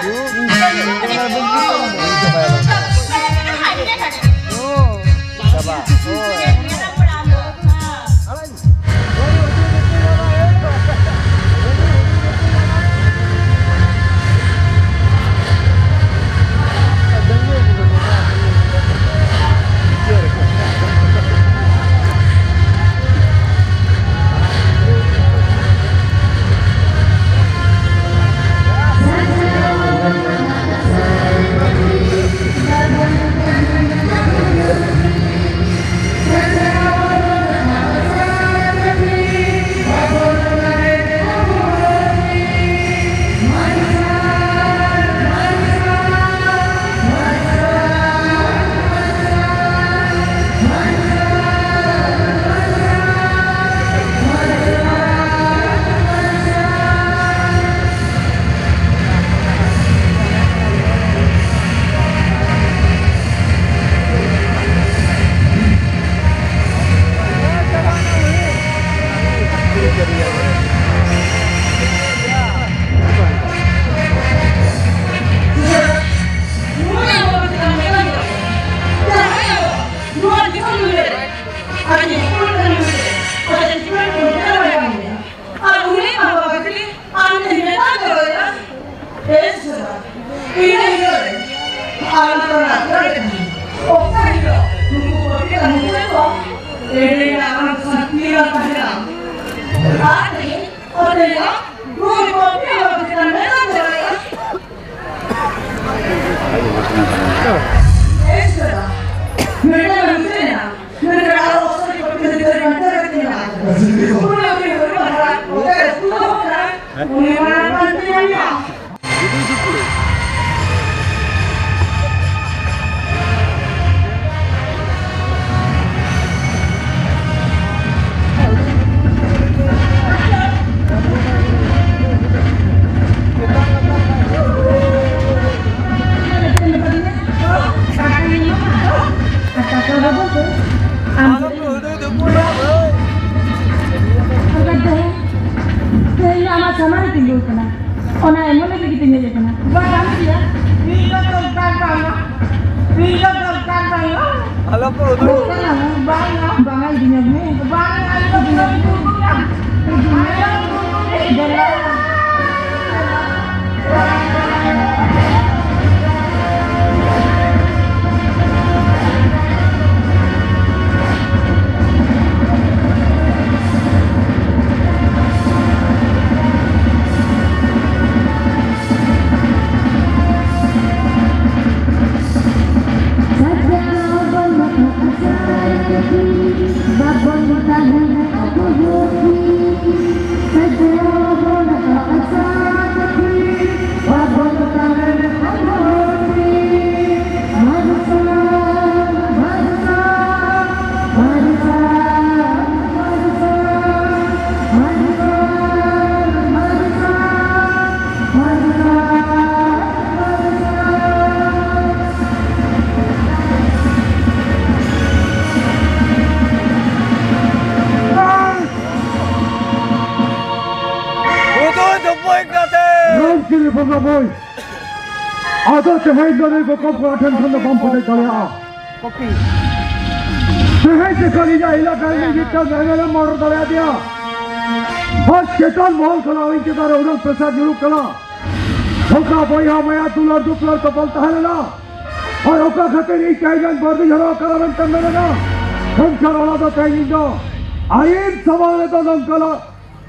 ᱟᱨ ᱛᱮᱦᱮᱧ ᱚᱛᱮᱭᱟ ᱜᱳᱞ ᱜᱳᱞ ᱯᱮ ᱦᱚᱲ ᱪᱮᱛᱟᱱ ᱨᱮ ᱫᱟᱜ ᱡᱚᱨᱚᱭᱟ᱾ ᱮᱥ ᱫᱟᱫᱟ, ᱢᱮᱰᱟᱢ ᱮᱢ ᱪᱮᱫ ᱮᱱᱟ? ᱢᱮᱰᱟᱢ ᱟᱨ ᱚᱥᱚᱨᱤ ᱠᱚ ᱯᱤᱱ ᱫᱟᱨᱤ ᱵᱟᱝ ᱛᱟᱨᱟ ᱛᱤᱧᱟ᱾ ᱯᱩᱨᱟᱹ ᱯᱤᱱ ᱫᱟᱨᱤ ᱵᱟᱝ ᱛᱟᱨᱟ, ᱚᱠᱟ ᱨᱮ ᱛᱩᱫ ᱦᱚᱸ ᱠᱟᱱᱟ? ᱩᱱᱤ ᱢᱟ ᱵᱟᱝ ᱛᱤᱧᱟ᱾ ᱟᱢ ᱛᱮᱦᱮᱧ ᱟᱢᱟᱜ ᱥᱟᱢᱟᱝ ᱨᱮ ᱛᱤᱸᱜᱩ ᱟᱠᱟᱱᱟ᱾ ᱚᱱᱟ ᱮᱢᱚᱱ ᱞᱟᱹᱜᱤᱫ ᱤᱧ ᱦᱮᱡ ᱟᱠᱟᱱᱟ᱾ ᱵᱟᱝ ᱜᱮᱭᱟ᱾ ᱤᱧ ᱫᱚ ᱫᱚᱨᱠᱟᱨ ᱵᱟᱝᱟ᱾ ᱤᱧ ᱫᱚ ᱫᱚᱨᱠᱟᱨ ᱵᱟᱝᱟ᱾ ᱟᱞᱚ ᱠᱚ ᱩᱫᱩᱜ᱾ ᱫᱚᱨᱠᱟᱨ ᱵᱟᱝᱟ᱾ ᱵᱟᱝᱟ, ᱤᱫᱤᱧᱟ ᱢᱮ᱾ ᱵᱟᱝ, ᱟᱞᱚ ᱠᱚ ᱩᱫᱩᱜᱟ᱾ ᱟᱞᱚ ᱠᱚ ᱩᱫᱩᱜᱟ᱾ ᱫᱮᱞᱟ᱾ ᱦᱩᱫᱩᱲ ᱫᱷᱩᱯᱩᱲ ᱠᱟᱛᱮ᱾ ᱨᱟᱢᱠᱤᱨᱤ ᱵᱚᱸᱜᱟ ᱢᱟᱹᱭ, ᱟᱫᱚ ᱛᱮᱦᱮᱧ ᱫᱚ ᱱᱩᱭ ᱵᱚᱠᱚ ᱠᱚᱲᱟ ᱴᱷᱮᱱ ᱠᱷᱚᱱ ᱫᱚ ᱵᱟᱢ ᱯᱟᱴᱮᱡ ᱫᱟᱲᱮᱭᱟᱜᱼᱟ᱾ ᱛᱮᱦᱮᱧ ᱛᱮᱠᱷᱚᱱ ᱤᱧᱟᱹᱜ ᱮᱞᱟᱠᱟ ᱨᱤᱱᱤᱡ ᱢᱤᱫᱴᱟᱝ ᱮᱢ ᱮᱞ ᱮᱢ ᱢᱚᱨᱰᱚᱨ ᱫᱟᱲᱮᱭᱟᱫᱮᱭᱟ᱾ ᱵᱟᱥ ᱪᱮᱛᱟᱱ ᱢᱚᱦᱚᱞ ᱠᱷᱚᱱᱟᱜ ᱤᱧ ᱪᱮᱛᱟᱱ ᱨᱮ ᱩᱱᱟᱹᱜ ᱯᱨᱮᱥᱟᱨ ᱧᱩᱨᱩᱜ ᱠᱟᱱᱟ᱾ ᱚᱠᱟ ᱵᱚᱭᱦᱟ ᱢᱟᱭᱟ ᱫᱩᱞᱟᱹᱲ ᱫᱩᱯᱞᱟᱹᱲ ᱛᱚᱯᱚᱞ ᱛᱟᱦᱮᱸ ᱞᱮᱱᱟ? ᱟᱨ ᱚᱠᱟ ᱠᱷᱟᱹᱛᱤᱨ ᱤᱧ ᱛᱮᱦᱮᱧ ᱵᱟᱹᱨᱫᱤ ᱡᱷᱟᱨᱣᱟ ᱠᱟᱱᱟ ᱢᱮᱱᱛᱮᱢ ᱢᱮᱱ ᱮᱫᱟ? ᱢᱮᱱᱠᱷᱟᱱ ᱚᱱᱟ ᱫᱚ ᱛᱮᱦᱮᱧ ᱤᱧ ᱫᱚ ᱟᱹᱭᱤᱱ ᱥᱟᱢᱟᱝ ᱨᱮᱫᱚ ᱱᱚᱝᱠᱟᱱᱟᱜ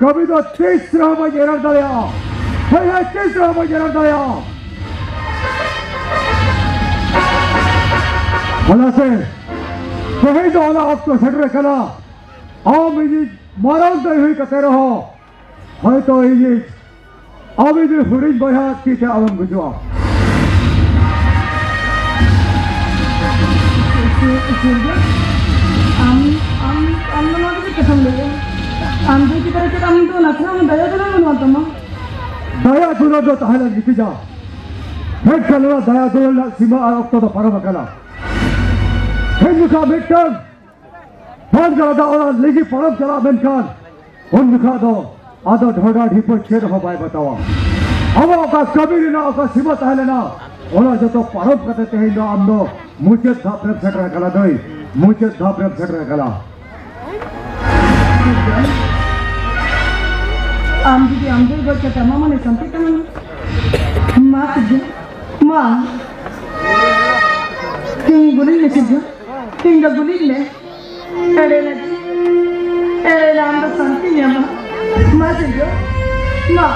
ᱠᱟᱹᱢᱤ ᱫᱚ ᱛᱤᱥ ᱨᱮᱦᱚᱸ ᱵᱟᱹᱧ ᱮᱨᱟᱲ ᱫᱟᱲᱮᱭᱟᱜᱼᱟ᱾ ᱦᱳᱭ, ᱦᱳᱭ, ᱛᱤᱥ ᱨᱮᱦᱚᱸ ᱵᱟᱹᱧ ᱮᱨᱟᱲ ᱫᱟᱲᱮᱭᱟᱜᱼᱟ᱾ ᱚᱱᱟᱛᱮ ᱛᱮᱦᱮᱧ ᱫᱚ ᱚᱱᱟ ᱚᱠᱛᱚ ᱥᱮᱴᱮᱨ ᱟᱠᱟᱱᱟ᱾ ᱟᱢ ᱤᱧᱤᱡ ᱢᱟᱨᱟᱝ ᱫᱟᱹᱭ ᱦᱩᱭ ᱠᱟᱛᱮ ᱨᱮᱦᱚᱸ ᱦᱚᱭᱛᱚ ᱤᱧᱤᱡ ᱟᱢ ᱤᱧ ᱦᱩᱰᱤᱧ ᱵᱚᱭᱦᱟ ᱛᱤ ᱛᱮ ᱟᱞᱚᱢ ᱜᱩᱡᱩᱜᱼᱟ᱾ ᱥᱩᱨᱡᱟ, ᱟᱢ, ᱟᱢ, ᱟᱢ ᱫᱚ ᱱᱚᱣᱟ ᱫᱚ ᱪᱮᱫ ᱠᱟᱛᱷᱟᱢ ᱞᱟᱹᱭᱮᱜᱼᱟ? ᱟᱢ ᱫᱚ ᱪᱮᱛᱟᱱ ᱨᱮ ᱪᱮᱫ ᱟᱢ ᱫᱚ ᱱᱟᱥᱮ ᱦᱚᱸ ᱫᱟᱭᱟ ᱫᱩᱞᱟᱹᱲ ᱵᱟᱹᱱᱩᱜ ᱛᱟᱢᱟ? ᱫᱟᱭᱟ ᱫᱩᱞᱟᱹᱲ ᱫᱚ ᱛᱟᱦᱮᱸ ᱞᱮᱱ ᱜᱮᱛᱤᱧᱟ, ᱢᱮᱱᱠᱷᱟᱱ ᱱᱚᱣᱟ ᱫᱟᱭᱟ ᱫᱩᱞᱟᱹᱲ ᱨᱮᱱᱟᱜ ᱥᱤᱢᱟ ᱟᱨ ᱚᱠᱛᱚ ᱫᱚ ᱯᱟᱨᱚᱢ ᱟᱠᱟᱱᱟ᱾ ᱛᱮᱦᱮᱧ ᱡᱚᱠᱷᱟ ᱢᱤᱫᱴᱟᱝ ᱵᱟᱱ ᱜᱟᱰᱟ ᱫᱟᱜ ᱚᱱᱟ ᱞᱤᱸᱜᱤ ᱯᱟᱨᱚᱢ ᱪᱟᱞᱟᱜ, ᱢᱮᱱᱠᱷᱟᱱ ᱩᱱ ᱡᱚᱠᱷᱟ ᱫᱚ ᱟᱫᱚ ᱰᱷᱚᱰᱟ ᱰᱷᱤᱯᱟᱹ ᱪᱮᱫ ᱦᱚᱸ ᱵᱟᱭ ᱵᱟᱛᱟᱣᱟ᱾ ᱟᱵᱚ ᱚᱠᱟ ᱠᱟᱹᱢᱤ ᱨᱮᱱᱟᱜ ᱚᱠᱟ ᱥᱤᱢᱟᱹ ᱛᱟᱦᱮᱸ ᱞᱮᱱᱟ, ᱚᱱᱟ ᱡᱚᱛᱚ ᱯᱟᱨᱚᱢ ᱠᱟᱛᱮ ᱛᱮᱦᱮᱧ ᱫᱚ ᱟᱢ ᱫᱚ ᱢᱩᱪᱟᱹᱫ ᱫᱷᱟᱯ ᱨᱮᱢ ᱥᱮᱴᱮᱨ ᱟᱠᱟᱱᱟ ᱫᱟᱹᱭ, ᱢᱩᱪᱟᱹᱫ ᱫᱷᱟᱯ ᱨᱮᱢ ᱥᱮᱴᱮᱨ ᱟᱠᱟᱱᱟ᱾ ᱟᱢ ᱡᱩᱫᱤ ᱟᱢ ᱫᱟᱹᱭ ᱜᱚᱡ ᱠᱟᱛᱮ ᱟᱢᱟᱜ ᱢᱚᱱᱮ ᱥᱟᱱᱛᱤ ᱛᱟᱢᱟ, ᱢᱟ ᱥᱤᱨᱡᱚᱱ, ᱢᱟ, ᱤᱧ ᱜᱩᱞᱤ ᱢᱮ ᱥᱤᱨᱡᱚᱱ᱾ ᱤᱧ ᱫᱚ ᱜᱩᱞᱤᱧ ᱢᱮ᱾ ᱮᱲᱮ ᱞᱟᱹᱜᱤᱫ, ᱮᱲᱮ ᱞᱟᱹᱜᱤᱫ ᱟᱢ ᱫᱚ ᱥᱟᱱᱛᱤ ᱧᱟᱢᱟ᱾ ᱢᱟ ᱥᱤᱨᱡᱚᱱ, ᱢᱟ᱾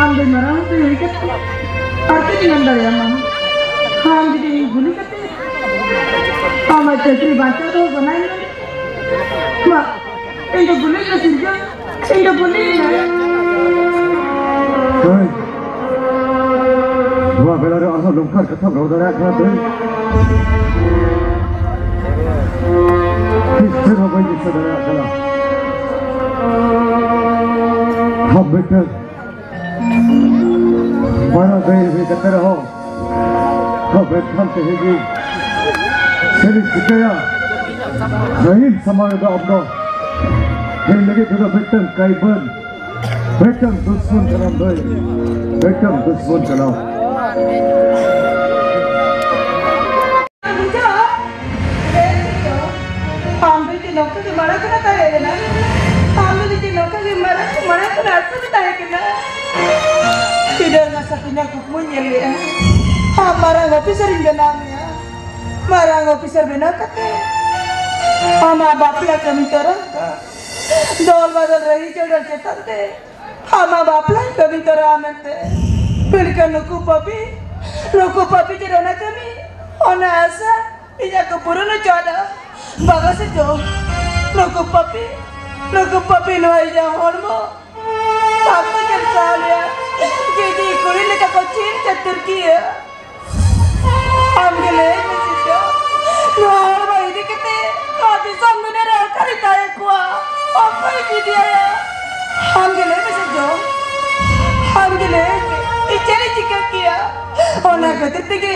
ᱟᱢ ᱫᱚ ᱢᱟᱨᱟᱝ ᱦᱚᱲ ᱦᱩᱭ ᱠᱟᱛᱮ ᱟᱨ ᱪᱮᱫ ᱤᱧ ᱮᱢ ᱫᱟᱲᱮᱭᱟᱢᱟ? ᱟᱢ ᱡᱩᱫᱤ ᱤᱧ ᱜᱩᱞᱤ ᱠᱟᱛᱮ ᱟᱢᱟᱜ ᱪᱟᱹᱠᱨᱤ ᱵᱟᱧᱪᱟᱣ ᱫᱚᱦᱚ ᱥᱟᱱᱟᱧ ᱠᱟᱱᱟ, ᱢᱟ᱾ ᱤᱧ ᱫᱚ ᱜᱩᱞᱤᱧ ᱢᱮ ᱥᱤᱨᱡᱚᱱ, ᱤᱧ ᱫᱚ ᱜᱩᱞᱤᱧ ᱢᱮ᱾ ᱦᱳᱭ᱾ ᱱᱚᱣᱟ ᱵᱮᱲᱟ ᱨᱮ ᱟᱨᱦᱚᱸ ᱱᱚᱝᱠᱟᱱ ᱠᱟᱛᱷᱟᱢ ᱨᱚᱲ ᱫᱟᱲᱮᱭᱟᱜ ᱠᱟᱱᱟ ᱛᱮ? ᱴᱷᱤᱠ ᱪᱮᱫ ᱦᱚᱸ ᱵᱟᱹᱧ ᱫᱤᱥᱟᱹ ᱫᱟᱲᱮᱭᱟᱜ ᱠᱟᱱᱟ᱾ ᱟᱢ ᱢᱤᱫᱴᱟᱝ ᱢᱟᱨᱟᱝ ᱫᱟᱹᱭ ᱦᱩᱭ ᱠᱟᱛᱮ ᱨᱮᱦᱚᱸ, ᱛᱚ ᱢᱮᱱᱠᱷᱟᱱ ᱛᱮᱦᱮᱧ ᱜᱮ ᱪᱮᱫ ᱤᱧ ᱪᱤᱠᱟᱹᱭᱟ? ᱟᱹᱭᱤᱱ ᱥᱟᱢᱟᱝ ᱨᱮᱫᱚ ᱟᱢ ᱫᱚ ᱤᱧ ᱞᱟᱹᱜᱤᱫ ᱛᱮᱫᱚ ᱢᱤᱫᱴᱟᱝ ᱠᱟᱹᱭᱵᱟᱹᱱ, ᱢᱤᱫᱴᱟᱝ ᱫᱩᱥᱢᱚᱱ ᱠᱟᱱᱟᱢ ᱫᱟᱹᱭ, ᱢᱤᱫᱴᱟᱝ ᱫᱩᱥᱢᱚᱱ ᱠᱟᱱᱟᱢ᱾ ᱟᱢ ᱫᱚ ᱪᱮᱫ ᱱᱚᱝᱠᱟ ᱜᱮ ᱢᱟᱲᱟᱝ ᱠᱷᱚᱱᱟᱜ ᱛᱟᱦᱮᱸ ᱞᱮᱱᱟ? ᱟᱢ ᱫᱚ ᱪᱮᱫ ᱱᱚᱝᱠᱟ ᱜᱮ ᱢᱟᱲᱟᱝ, ᱢᱟᱲᱟᱝ ᱠᱷᱚᱱᱟᱜ ᱟᱥᱟ ᱜᱮ ᱛᱟᱦᱮᱸ ᱠᱟᱱᱟ? ᱜᱤᱫᱟᱹᱨ ᱱᱟᱥᱟ ᱛᱤᱧᱟᱹ ᱠᱩᱠᱢᱩᱧ ᱧᱮᱞ ᱞᱮᱜᱼᱟ᱾ ᱟᱢ ᱢᱟᱨᱟᱝ ᱚᱯᱷᱤᱥᱟᱨᱤᱧ ᱵᱮᱱᱟᱣ ᱢᱮᱭᱟ᱾ ᱢᱟᱨᱟᱝ ᱚᱯᱷᱤᱥᱟᱨ ᱵᱮᱱᱟᱣ ᱠᱟᱛᱮ ᱟᱢᱟᱜ ᱵᱟᱯᱞᱟ ᱠᱟᱹᱢᱤ ᱛᱚᱨᱟ ᱠᱟᱜ᱾ ᱫᱚᱞ ᱵᱟᱫᱚᱞ ᱨᱟᱹᱦᱤ ᱪᱚᱰᱚᱨ ᱪᱮᱛᱟᱱ ᱛᱮ ᱟᱢᱟᱜ ᱵᱟᱯᱞᱟᱧ ᱠᱟᱹᱢᱤ ᱛᱚᱨᱟᱣᱟ ᱢᱮᱱᱛᱮ᱾ ᱢᱮᱱᱠᱷᱟᱱ ᱱᱩᱠᱩ ᱯᱟᱹᱯᱤ, ᱱᱩᱠᱩ ᱯᱟᱹᱯᱤ ᱪᱮᱫ ᱚᱱᱟ ᱠᱟᱹᱢᱤ, ᱚᱱᱟ ᱟᱥᱟ ᱤᱧᱟᱹᱜ ᱠᱚ ᱯᱩᱨᱚᱱ ᱦᱚᱪᱚ ᱟᱫᱟ᱾ ᱵᱟᱵᱟ ᱥᱮ ᱪᱚ, ᱱᱩᱠᱩ ᱯᱟᱹᱯᱤ, ᱱᱩᱠᱩ ᱯᱟᱹᱯᱤ ᱱᱚᱣᱟ ᱤᱧᱟᱹᱜ ᱦᱚᱲᱢᱚ ᱵᱟᱠᱚ ᱧᱮᱞ ᱥᱟᱦᱟᱣ ᱞᱮᱭᱟ᱾ ᱡᱩᱫᱤ ᱠᱩᱲᱤ ᱞᱮᱠᱟ ᱠᱚ ᱪᱷᱤᱝ ᱪᱷᱟᱹᱛᱩᱨ ᱠᱮᱭᱟ᱾ ᱟᱢ ᱜᱮ ᱞᱟᱹᱭ ᱢᱮ ᱥᱤᱨᱡᱚᱱ, ᱱᱚᱣᱟ ᱦᱚᱲᱢᱚ ᱤᱫᱤ ᱠᱟᱛᱮ ᱱᱚᱣᱟ ᱫᱤᱥᱚᱢ ᱫᱩᱱᱤᱭᱟᱹ ᱨᱮ ᱚᱠᱟᱨᱮᱧ ᱛᱟᱦᱮᱸ ᱠᱚᱜᱼᱟ? ᱚᱠᱚᱭ ᱜᱤᱰᱤᱭᱟᱭᱟ? ᱟᱢ ᱜᱮ ᱞᱟᱹᱭ ᱢᱮ ᱥᱤᱨᱡᱚᱱ, ᱟᱢ ᱜᱮ ᱞᱟᱹᱭ ᱢᱮ, ᱤᱧ ᱪᱮᱫ ᱤᱧ ᱪᱤᱠᱟᱹ ᱠᱮᱭᱟ? ᱚᱱᱟ ᱠᱷᱟᱹᱛᱤᱨ ᱛᱮᱜᱮ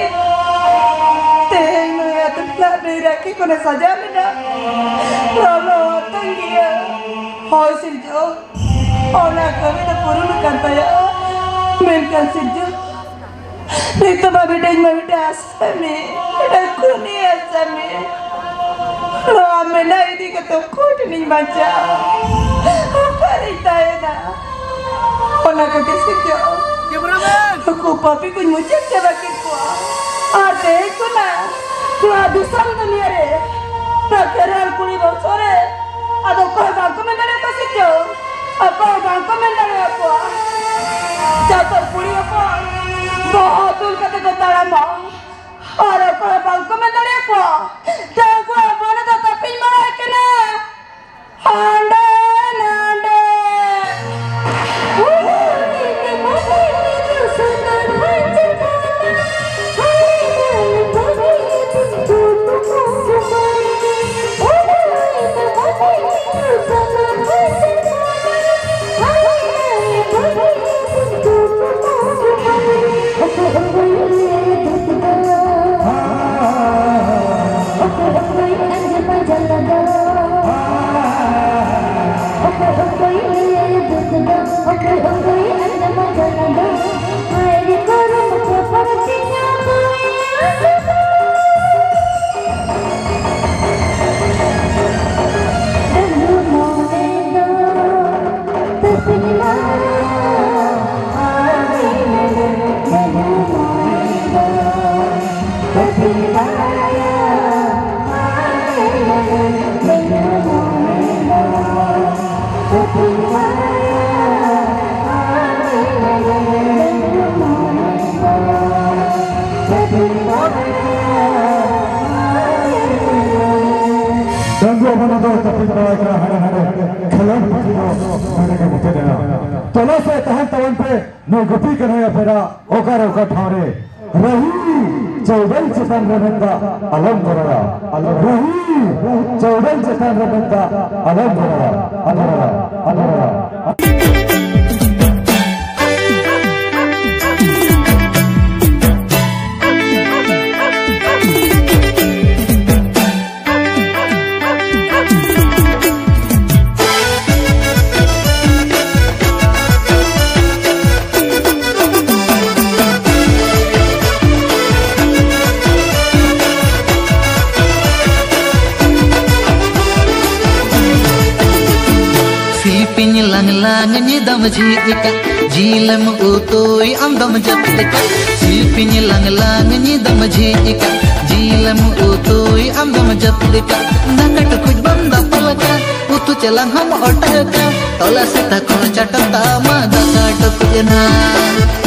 ᱛᱮᱦᱮᱧ ᱱᱩᱭ ᱟᱹᱛᱩ ᱴᱚᱞᱟ ᱱᱩᱭ ᱨᱟᱹᱠᱷᱤ ᱠᱷᱚᱱᱮ ᱥᱟᱡᱟᱣ ᱞᱮᱱᱟ᱾ ᱞᱚᱞᱚ ᱛᱟᱸᱜᱤᱭᱟ᱾ ᱦᱳᱭ ᱥᱤᱨᱡᱚᱱ, ᱚᱱᱟ ᱠᱟᱹᱢᱤ ᱫᱚ ᱯᱩᱨᱩᱱ ᱟᱠᱟᱱ ᱛᱟᱭᱟ᱾ ᱢᱮᱱᱠᱷᱟᱱ ᱥᱤᱨᱡᱚᱱ, ᱱᱤᱛᱚᱜ ᱢᱟ ᱵᱤᱴᱤ, ᱤᱧ ᱢᱟ ᱢᱤᱫᱴᱟᱝ ᱟᱥᱟ ᱢᱮ, ᱢᱤᱫᱴᱟᱝ ᱠᱩᱱᱤ ᱟᱥᱟ ᱢᱮ᱾ ᱱᱚᱣᱟ ᱢᱮᱞᱟ ᱤᱫᱤ ᱠᱟᱛᱮ ᱚᱠᱚᱭ ᱴᱷᱮᱱᱤᱧ ᱵᱟᱧᱪᱟᱣᱟ? ᱚᱠᱟᱨᱤᱧ ᱛᱟᱦᱮᱱᱟ? ᱚᱱᱟ ᱠᱷᱟᱹᱛᱤᱨ ᱥᱤᱨᱡᱚᱱ, ᱱᱩᱠᱩ ᱯᱟᱹᱯᱤ ᱠᱚᱧ ᱢᱩᱪᱟᱹᱫ ᱪᱟᱵᱟ ᱠᱮᱫ ᱠᱚᱣᱟ᱾ ᱟᱨ ᱛᱮᱦᱮᱧ ᱠᱷᱚᱱᱟᱜ ᱱᱚᱣᱟ ᱫᱤᱥᱚᱢ ᱫᱩᱱᱤᱭᱟᱹ ᱨᱮ ᱱᱚᱣᱟ ᱠᱷᱮᱨᱣᱟᱞ ᱠᱩᱲᱤ ᱵᱚᱝᱥᱚ ᱨᱮ ᱟᱫᱚ ᱚᱠᱚᱭ ᱵᱟᱝᱠᱚ ᱢᱮᱱ ᱫᱟᱲᱮᱭᱟᱠᱚᱣᱟ ᱥᱤᱨᱡᱚᱱ᱾ ᱚᱠᱚᱭ ᱵᱟᱝᱠᱚ ᱢᱮᱱ ᱫᱟᱲᱮᱭᱟᱠᱚᱣᱟ᱾ ᱡᱚᱛᱚ ᱠᱩᱲᱤ ᱦᱚᱯᱚᱱ ᱵᱚᱦᱚᱜ ᱛᱩᱞ ᱠᱟᱛᱮ ᱠᱚ ᱛᱟᱲᱟᱢᱟ᱾ ᱟᱨ ᱚᱠᱚᱭ ᱵᱟᱝᱠᱚ ᱢᱮᱱ ᱫᱟᱲᱮᱭᱟᱠᱚᱣᱟ᱾ ᱡᱮ ᱩᱱᱠᱩᱣᱟᱜ ᱢᱚᱱᱮ ᱫᱚ ᱛᱟᱹᱯᱤᱧ ᱵᱟᱲᱟᱭ ᱠᱟᱱᱟ᱾ ᱦᱟᱸᱰᱮ ᱱᱟᱰᱮ᱾ ᱰᱟᱺᱜᱩᱣᱟᱹ ᱢᱚᱱᱮ ᱫᱚ ᱛᱟᱹᱯᱤᱧ ᱵᱟᱲᱟᱭ ᱠᱟᱱᱟ ᱦᱟᱸᱰᱮ ᱱᱟᱰᱮ, ᱠᱷᱮᱞᱳᱰ ᱯᱩᱛᱷᱤ ᱫᱚ ᱱᱚᱰᱮ ᱜᱮ ᱢᱩᱪᱟᱹᱫ ᱮᱱᱟ᱾ ᱛᱚᱞᱟᱥ ᱨᱮ ᱛᱟᱦᱮᱱ ᱛᱟᱵᱚᱱ ᱯᱮ, ᱱᱩᱭ ᱜᱩᱯᱤ ᱠᱟᱱᱟᱭ ᱟᱯᱮᱨᱟ, ᱚᱠᱟᱨᱮ ᱚᱠᱟ ᱴᱷᱟᱶ ᱨᱮ᱾ ᱨᱟᱹᱦᱤ ᱪᱟᱹᱣᱰᱟᱹᱞ ᱪᱮᱛᱟᱱ ᱨᱮ ᱢᱮᱱᱫᱟ ᱟᱞᱚᱢ ᱜᱚᱨᱚᱲᱟ, ᱨᱟᱹᱦᱤ ᱪᱟᱹᱣᱰᱟᱹᱞ ᱪᱮᱛᱟᱱ ᱨᱮ ᱢᱮᱱᱫᱟ ᱟᱞᱚᱢ ᱜᱚᱨᱚᱲᱟ, ᱟᱞᱚᱢ ᱜᱚᱨᱚᱲᱟ, ᱟᱞᱚᱢ ᱜᱚᱨᱚᱲᱟ᱾ ᱥᱤᱞᱯᱤᱧ ᱞᱟᱝ ᱞᱟᱝ ᱧᱤᱫᱟᱹᱢ ᱡᱷᱤᱡ ᱠᱟᱜ, ᱡᱤᱞᱮᱢ ᱩᱛᱩᱭ ᱟᱢᱫᱚᱢ ᱡᱟᱹᱯᱤᱫ ᱠᱟᱜ᱾ ᱥᱤᱞᱯᱤᱧ ᱞᱟᱝ ᱞᱟᱝ ᱧᱤᱫᱟᱹᱢ ᱡᱷᱤᱡ ᱠᱟᱜ, ᱡᱤᱞᱮᱢ ᱩᱛᱩᱭ ᱟᱢᱫᱚᱢ ᱡᱟᱹᱯᱤᱫ ᱠᱟᱜ᱾ ᱫᱟᱠᱟ ᱴᱩᱠᱩᱡ ᱵᱟᱢ ᱫᱟᱯᱟᱞ ᱠᱟᱜ, ᱩᱛᱩ ᱪᱮᱞᱟᱝ ᱦᱚᱸᱢ ᱚᱴᱟᱜ ᱠᱟᱜ᱾ ᱛᱚᱞᱟ ᱥᱮᱛᱟ ᱠᱚ ᱪᱟᱴᱚᱜ ᱛᱟᱢᱟ ᱫᱟᱠᱟ ᱴᱩᱠᱩᱡ ᱱᱟ᱾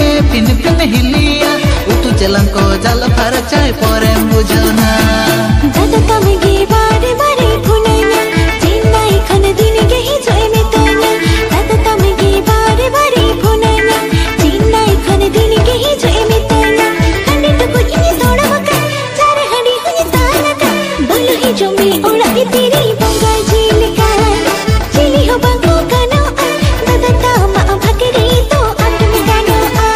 ᱮ ᱯᱤᱱ ᱯᱤᱱ ᱦᱤᱞᱤᱭᱟ, ᱩᱛᱩ ᱪᱮᱞᱟᱝ ᱠᱚ ᱡᱟᱞ ᱯᱷᱟᱨᱪᱟᱭ ᱯᱚᱨᱮᱢ ᱵᱩᱡᱷᱟᱹᱣ ᱱᱟ᱾ ᱫᱟᱫᱟ ᱛᱟᱢ ᱜᱮ ᱵᱟᱨᱮ ᱵᱟᱨᱮ ᱯᱷᱳᱱᱟᱹᱧᱟ, ᱪᱮᱱᱱᱟᱭ ᱠᱷᱚᱱ ᱫᱤᱱ ᱜᱮ ᱦᱤᱡᱩᱜ ᱮ ᱢᱮᱛᱟᱹᱧᱟ᱾ ᱫᱟᱫᱟ ᱛᱟᱢ ᱜᱮ ᱵᱟᱨᱮ ᱵᱟᱨᱮ ᱯᱷᱳᱱᱟᱹᱧᱟ, ᱪᱮᱱᱱᱟᱭ ᱠᱷᱚᱱ ᱫᱤᱱ ᱜᱮ ᱦᱤᱡᱩᱜ ᱮ ᱢᱮᱛᱟᱹᱧᱟ᱾ ᱦᱟᱺᱰᱤ ᱴᱩᱠᱩᱡ ᱤᱧ ᱥᱚᱲᱟᱣ ᱟᱠᱟᱫ, ᱪᱟᱨ ᱦᱟᱺᱰᱤ ᱦᱚᱸᱧ ᱛᱟᱱ ᱟᱠᱟᱫ᱾ ᱵᱚᱞᱚ ᱦᱤᱡᱩᱜ ᱢᱮ ᱚᱲᱟᱜ ᱵᱷᱤᱛᱤᱨ ᱨᱮ ᱵᱚᱸᱜᱟ ᱡᱤᱞ ᱞᱮᱠᱟ᱾ ᱪᱤᱞᱤ ᱦᱚᱸ ᱵᱟᱝ ᱠᱚ ᱜᱟᱱᱚᱜᱼᱟ, ᱫᱟᱫᱟ ᱛᱟᱢᱟᱜ ᱵᱷᱟᱜᱽ ᱨᱮ ᱫᱚ ᱟᱢ ᱜᱮᱢ ᱜᱟᱱᱚᱜᱼᱟ᱾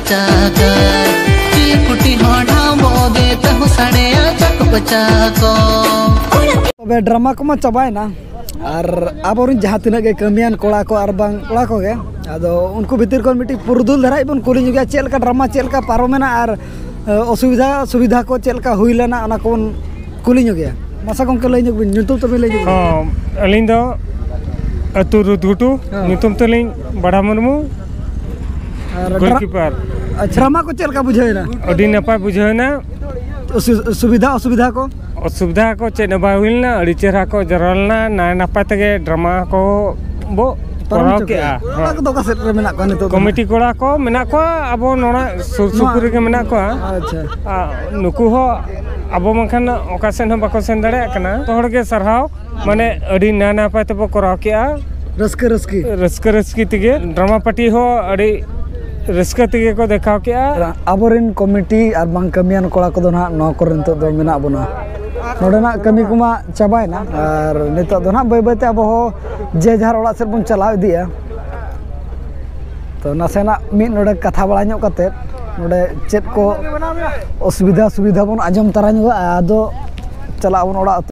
ᱪᱟᱠᱚ, ᱪᱤᱞᱤ ᱯᱩᱴᱤ ᱦᱚᱸ ᱰᱷᱟᱢᱵᱚ ᱜᱮ ᱛᱟᱦᱩᱸ ᱥᱟᱰᱮᱭᱟ ᱪᱟᱠᱚ ᱪᱟᱠᱚ᱾ ᱛᱚᱵᱮ ᱰᱨᱟᱢᱟ ᱠᱚᱢᱟ ᱪᱟᱵᱟᱭᱮᱱᱟ, ᱟᱨ ᱟᱵᱚᱨᱮᱱ ᱡᱟᱦᱟᱸ ᱛᱤᱱᱟᱹᱜ ᱜᱮ ᱠᱟᱹᱢᱤᱭᱟᱱ ᱠᱚᱲᱟ ᱠᱚ ᱟᱨ ᱵᱟᱝ ᱠᱚᱲᱟ ᱠᱚᱜᱮ, ᱟᱫᱚ ᱩᱱᱠᱩ ᱵᱷᱤᱛᱤᱨ ᱠᱷᱚᱱ ᱢᱤᱫᱴᱤᱡ ᱯᱩᱨᱩᱫᱷᱩᱞ ᱫᱷᱟᱨᱟ ᱵᱚᱱ ᱠᱩᱞᱤ ᱧᱚᱜᱮᱭᱟ, ᱪᱮᱫ ᱞᱮᱠᱟ ᱰᱨᱟᱢᱟ, ᱪᱮᱫ ᱞᱮᱠᱟ ᱯᱟᱨᱚᱢᱮᱱᱟ ᱟᱨ, ᱮ, ᱚᱥᱩᱵᱤᱫᱷᱟ ᱥᱩᱵᱤᱫᱷᱟ ᱠᱚ ᱪᱮᱫ ᱞᱮᱠᱟ ᱦᱩᱭ ᱞᱮᱱᱟ, ᱚᱱᱟ ᱠᱚᱵᱚᱱ ᱠᱩᱞᱤ ᱧᱚᱜᱮᱭᱟ᱾ ᱢᱟᱥᱮ ᱜᱚᱢᱠᱮ, ᱞᱟᱹᱭ ᱧᱚᱜ ᱵᱤᱱ, ᱧᱩᱛᱩᱢ ᱛᱟᱵᱤᱱ ᱞᱟᱹᱭ ᱧᱚᱜ ᱵᱤᱱ᱾ ᱦᱚᱸ, ᱟᱹᱞᱤᱧ ᱫᱚ ᱟᱹᱛᱩ ᱨᱩᱫᱷᱜᱷᱩᱴᱩ, ᱦᱮᱸ᱾ ᱧᱩᱛᱩᱢ ᱛᱟᱹᱞᱤᱧ ᱵᱟᱲᱟ ᱢᱩᱨᱢᱩ, ᱟᱨ ᱰᱨᱟ-, ᱜᱳᱞᱠᱤᱯᱟᱨ᱾ ᱟᱪᱪᱷᱟ, ᱰᱨᱟᱢᱟ ᱠᱚ ᱪᱮᱫ ᱞᱮᱠᱟ ᱵᱩᱡᱷᱟᱹᱣ ᱮᱱᱟ? ᱟᱹᱰᱤ ᱱᱟᱯᱟᱭ ᱵᱩᱡᱷᱟᱹᱣ ᱮᱱᱟ᱾ ᱚᱥᱩ-, ᱥᱩᱵᱤᱫᱷᱟ ᱚᱥᱩᱵᱤᱫᱷᱟ ᱠᱚ? ᱚᱥᱩᱵᱤᱫᱷᱟ ᱠᱚ ᱪᱮᱫ ᱦᱚᱸ ᱵᱟᱭ ᱦᱩᱭ ᱞᱮᱱᱟ, ᱟᱹᱰᱤ ᱪᱮᱦᱨᱟ ᱠᱚ ᱡᱟᱣᱨᱟ ᱞᱮᱱᱟ, ᱱᱟᱭ ᱱᱟᱯᱟᱭ ᱛᱮᱜᱮ ᱰᱨᱟᱢᱟ ᱠᱚ ᱵᱚ ᱯᱟᱨᱚᱢ ᱠᱚᱨᱟᱣ ᱦᱚᱪᱚ ᱠᱮᱜᱼᱟ᱾ ᱠᱮᱜᱼᱟ᱾ ᱚᱱᱟ ᱦᱚᱸ᱾ ᱠᱚᱫᱚ ᱚᱠᱟ ᱥᱮᱫ ᱨᱮ ᱢᱮᱱᱟᱜ ᱠᱚᱣᱟ ᱱᱤᱛᱚᱜ ᱫᱚ? ᱠᱚᱢᱤᱴᱤ ᱠᱚᱲᱟ ᱠᱚ ᱢᱮᱱᱟᱜ ᱠᱚᱣᱟ, ᱟᱵᱚ ᱱᱚᱰᱮ ᱥᱩᱨ ᱱᱚᱣᱟ ᱥᱩᱯᱩᱨ ᱨᱮᱜᱮ ᱢᱮᱱᱟᱜ ᱠᱚᱣᱟ᱾ ᱟᱪᱪᱷᱟ᱾ ᱟᱨ ᱱᱩᱠᱩ ᱦᱚᱸ ᱟᱵᱚ ᱵᱟᱝᱠᱷᱟᱱ ᱚᱠᱟ ᱥᱮᱫ ᱦᱚᱸ ᱵᱟᱠᱚ ᱥᱮᱱ ᱫᱟᱲᱮᱭᱟᱜ ᱠᱟᱱᱟ᱾ ᱡᱚᱛᱚ ᱦᱚᱲ ᱜᱮ ᱥᱟᱨᱦᱟᱣ, ᱢᱟᱱᱮ ᱟᱹᱰᱤ ᱱᱟᱭ ᱱᱟᱯᱟᱭ ᱛᱮᱵᱚ ᱠᱚᱨᱟᱣ ᱠᱮᱜᱼᱟ᱾ ᱨᱟᱹᱥᱠᱟᱹ ᱨᱟᱹᱥᱠᱤ᱾ ᱨᱟᱹᱥᱠᱟᱹ ᱨᱟᱹᱥᱠᱤ ᱛᱮᱜᱮ᱾ ᱰᱨᱟᱢᱟ ᱯᱟᱨᱴᱤ ᱦᱚᱸ ᱟᱹᱰᱤ ᱨᱟᱹᱥᱠᱟᱹ ᱛᱮᱜᱮ ᱠᱚ ᱫᱮᱠᱷᱟᱣ ᱠᱮᱜᱼᱟ᱾ ᱟᱵᱚᱨᱮᱱ ᱠᱚᱢᱤᱴᱤ ᱟᱨ ᱵᱟᱝ ᱠᱟᱹᱢᱤᱭᱟᱱ ᱠᱚᱲᱟ ᱠᱚᱫᱚ ᱱᱟᱦᱟᱜ ᱱᱚᱣᱟ ᱠᱚᱨᱮ ᱱᱤᱛᱚᱜ ᱫᱚ ᱢᱮᱱᱟᱜ ᱵᱚᱱᱟ᱾ ᱱᱚᱰᱮᱱᱟᱜ ᱠᱟᱹᱢᱤ ᱠᱚᱢᱟ ᱪᱟᱵᱟᱭᱮᱱᱟ, ᱟᱨ ᱱᱤᱛᱚᱜ ᱫᱚ ᱱᱟᱦᱟᱜ ᱵᱟᱹᱭ ᱵᱟᱹᱭ ᱛᱮ ᱟᱵᱚ ᱦᱚᱸ ᱡᱮ ᱡᱟᱦᱟᱨ ᱚᱲᱟᱜ ᱥᱮᱫ ᱵᱚᱱ ᱪᱟᱞᱟᱣ ᱤᱫᱤᱜᱼᱟ᱾ ᱛᱚ ᱱᱟᱥᱮᱱᱟᱜ ᱢᱤᱫ ᱱᱚᱰᱮ ᱠᱟᱛᱷᱟ ᱵᱟᱲᱟ ᱧᱚᱜ ᱠᱟᱛᱮᱫ, ᱱᱚᱰᱮ ᱪᱮᱫ ᱠᱚ ᱚᱥᱩᱵᱤᱫᱷᱟ ᱥᱩᱵᱤᱫᱷᱟ ᱵᱚᱱ ᱟᱸᱡᱚᱢ ᱛᱟᱨᱟ ᱧᱚᱜᱟ, ᱟᱫᱚ ᱪᱟᱞᱟᱜ ᱟᱵᱚᱱ ᱚᱲᱟᱜ᱾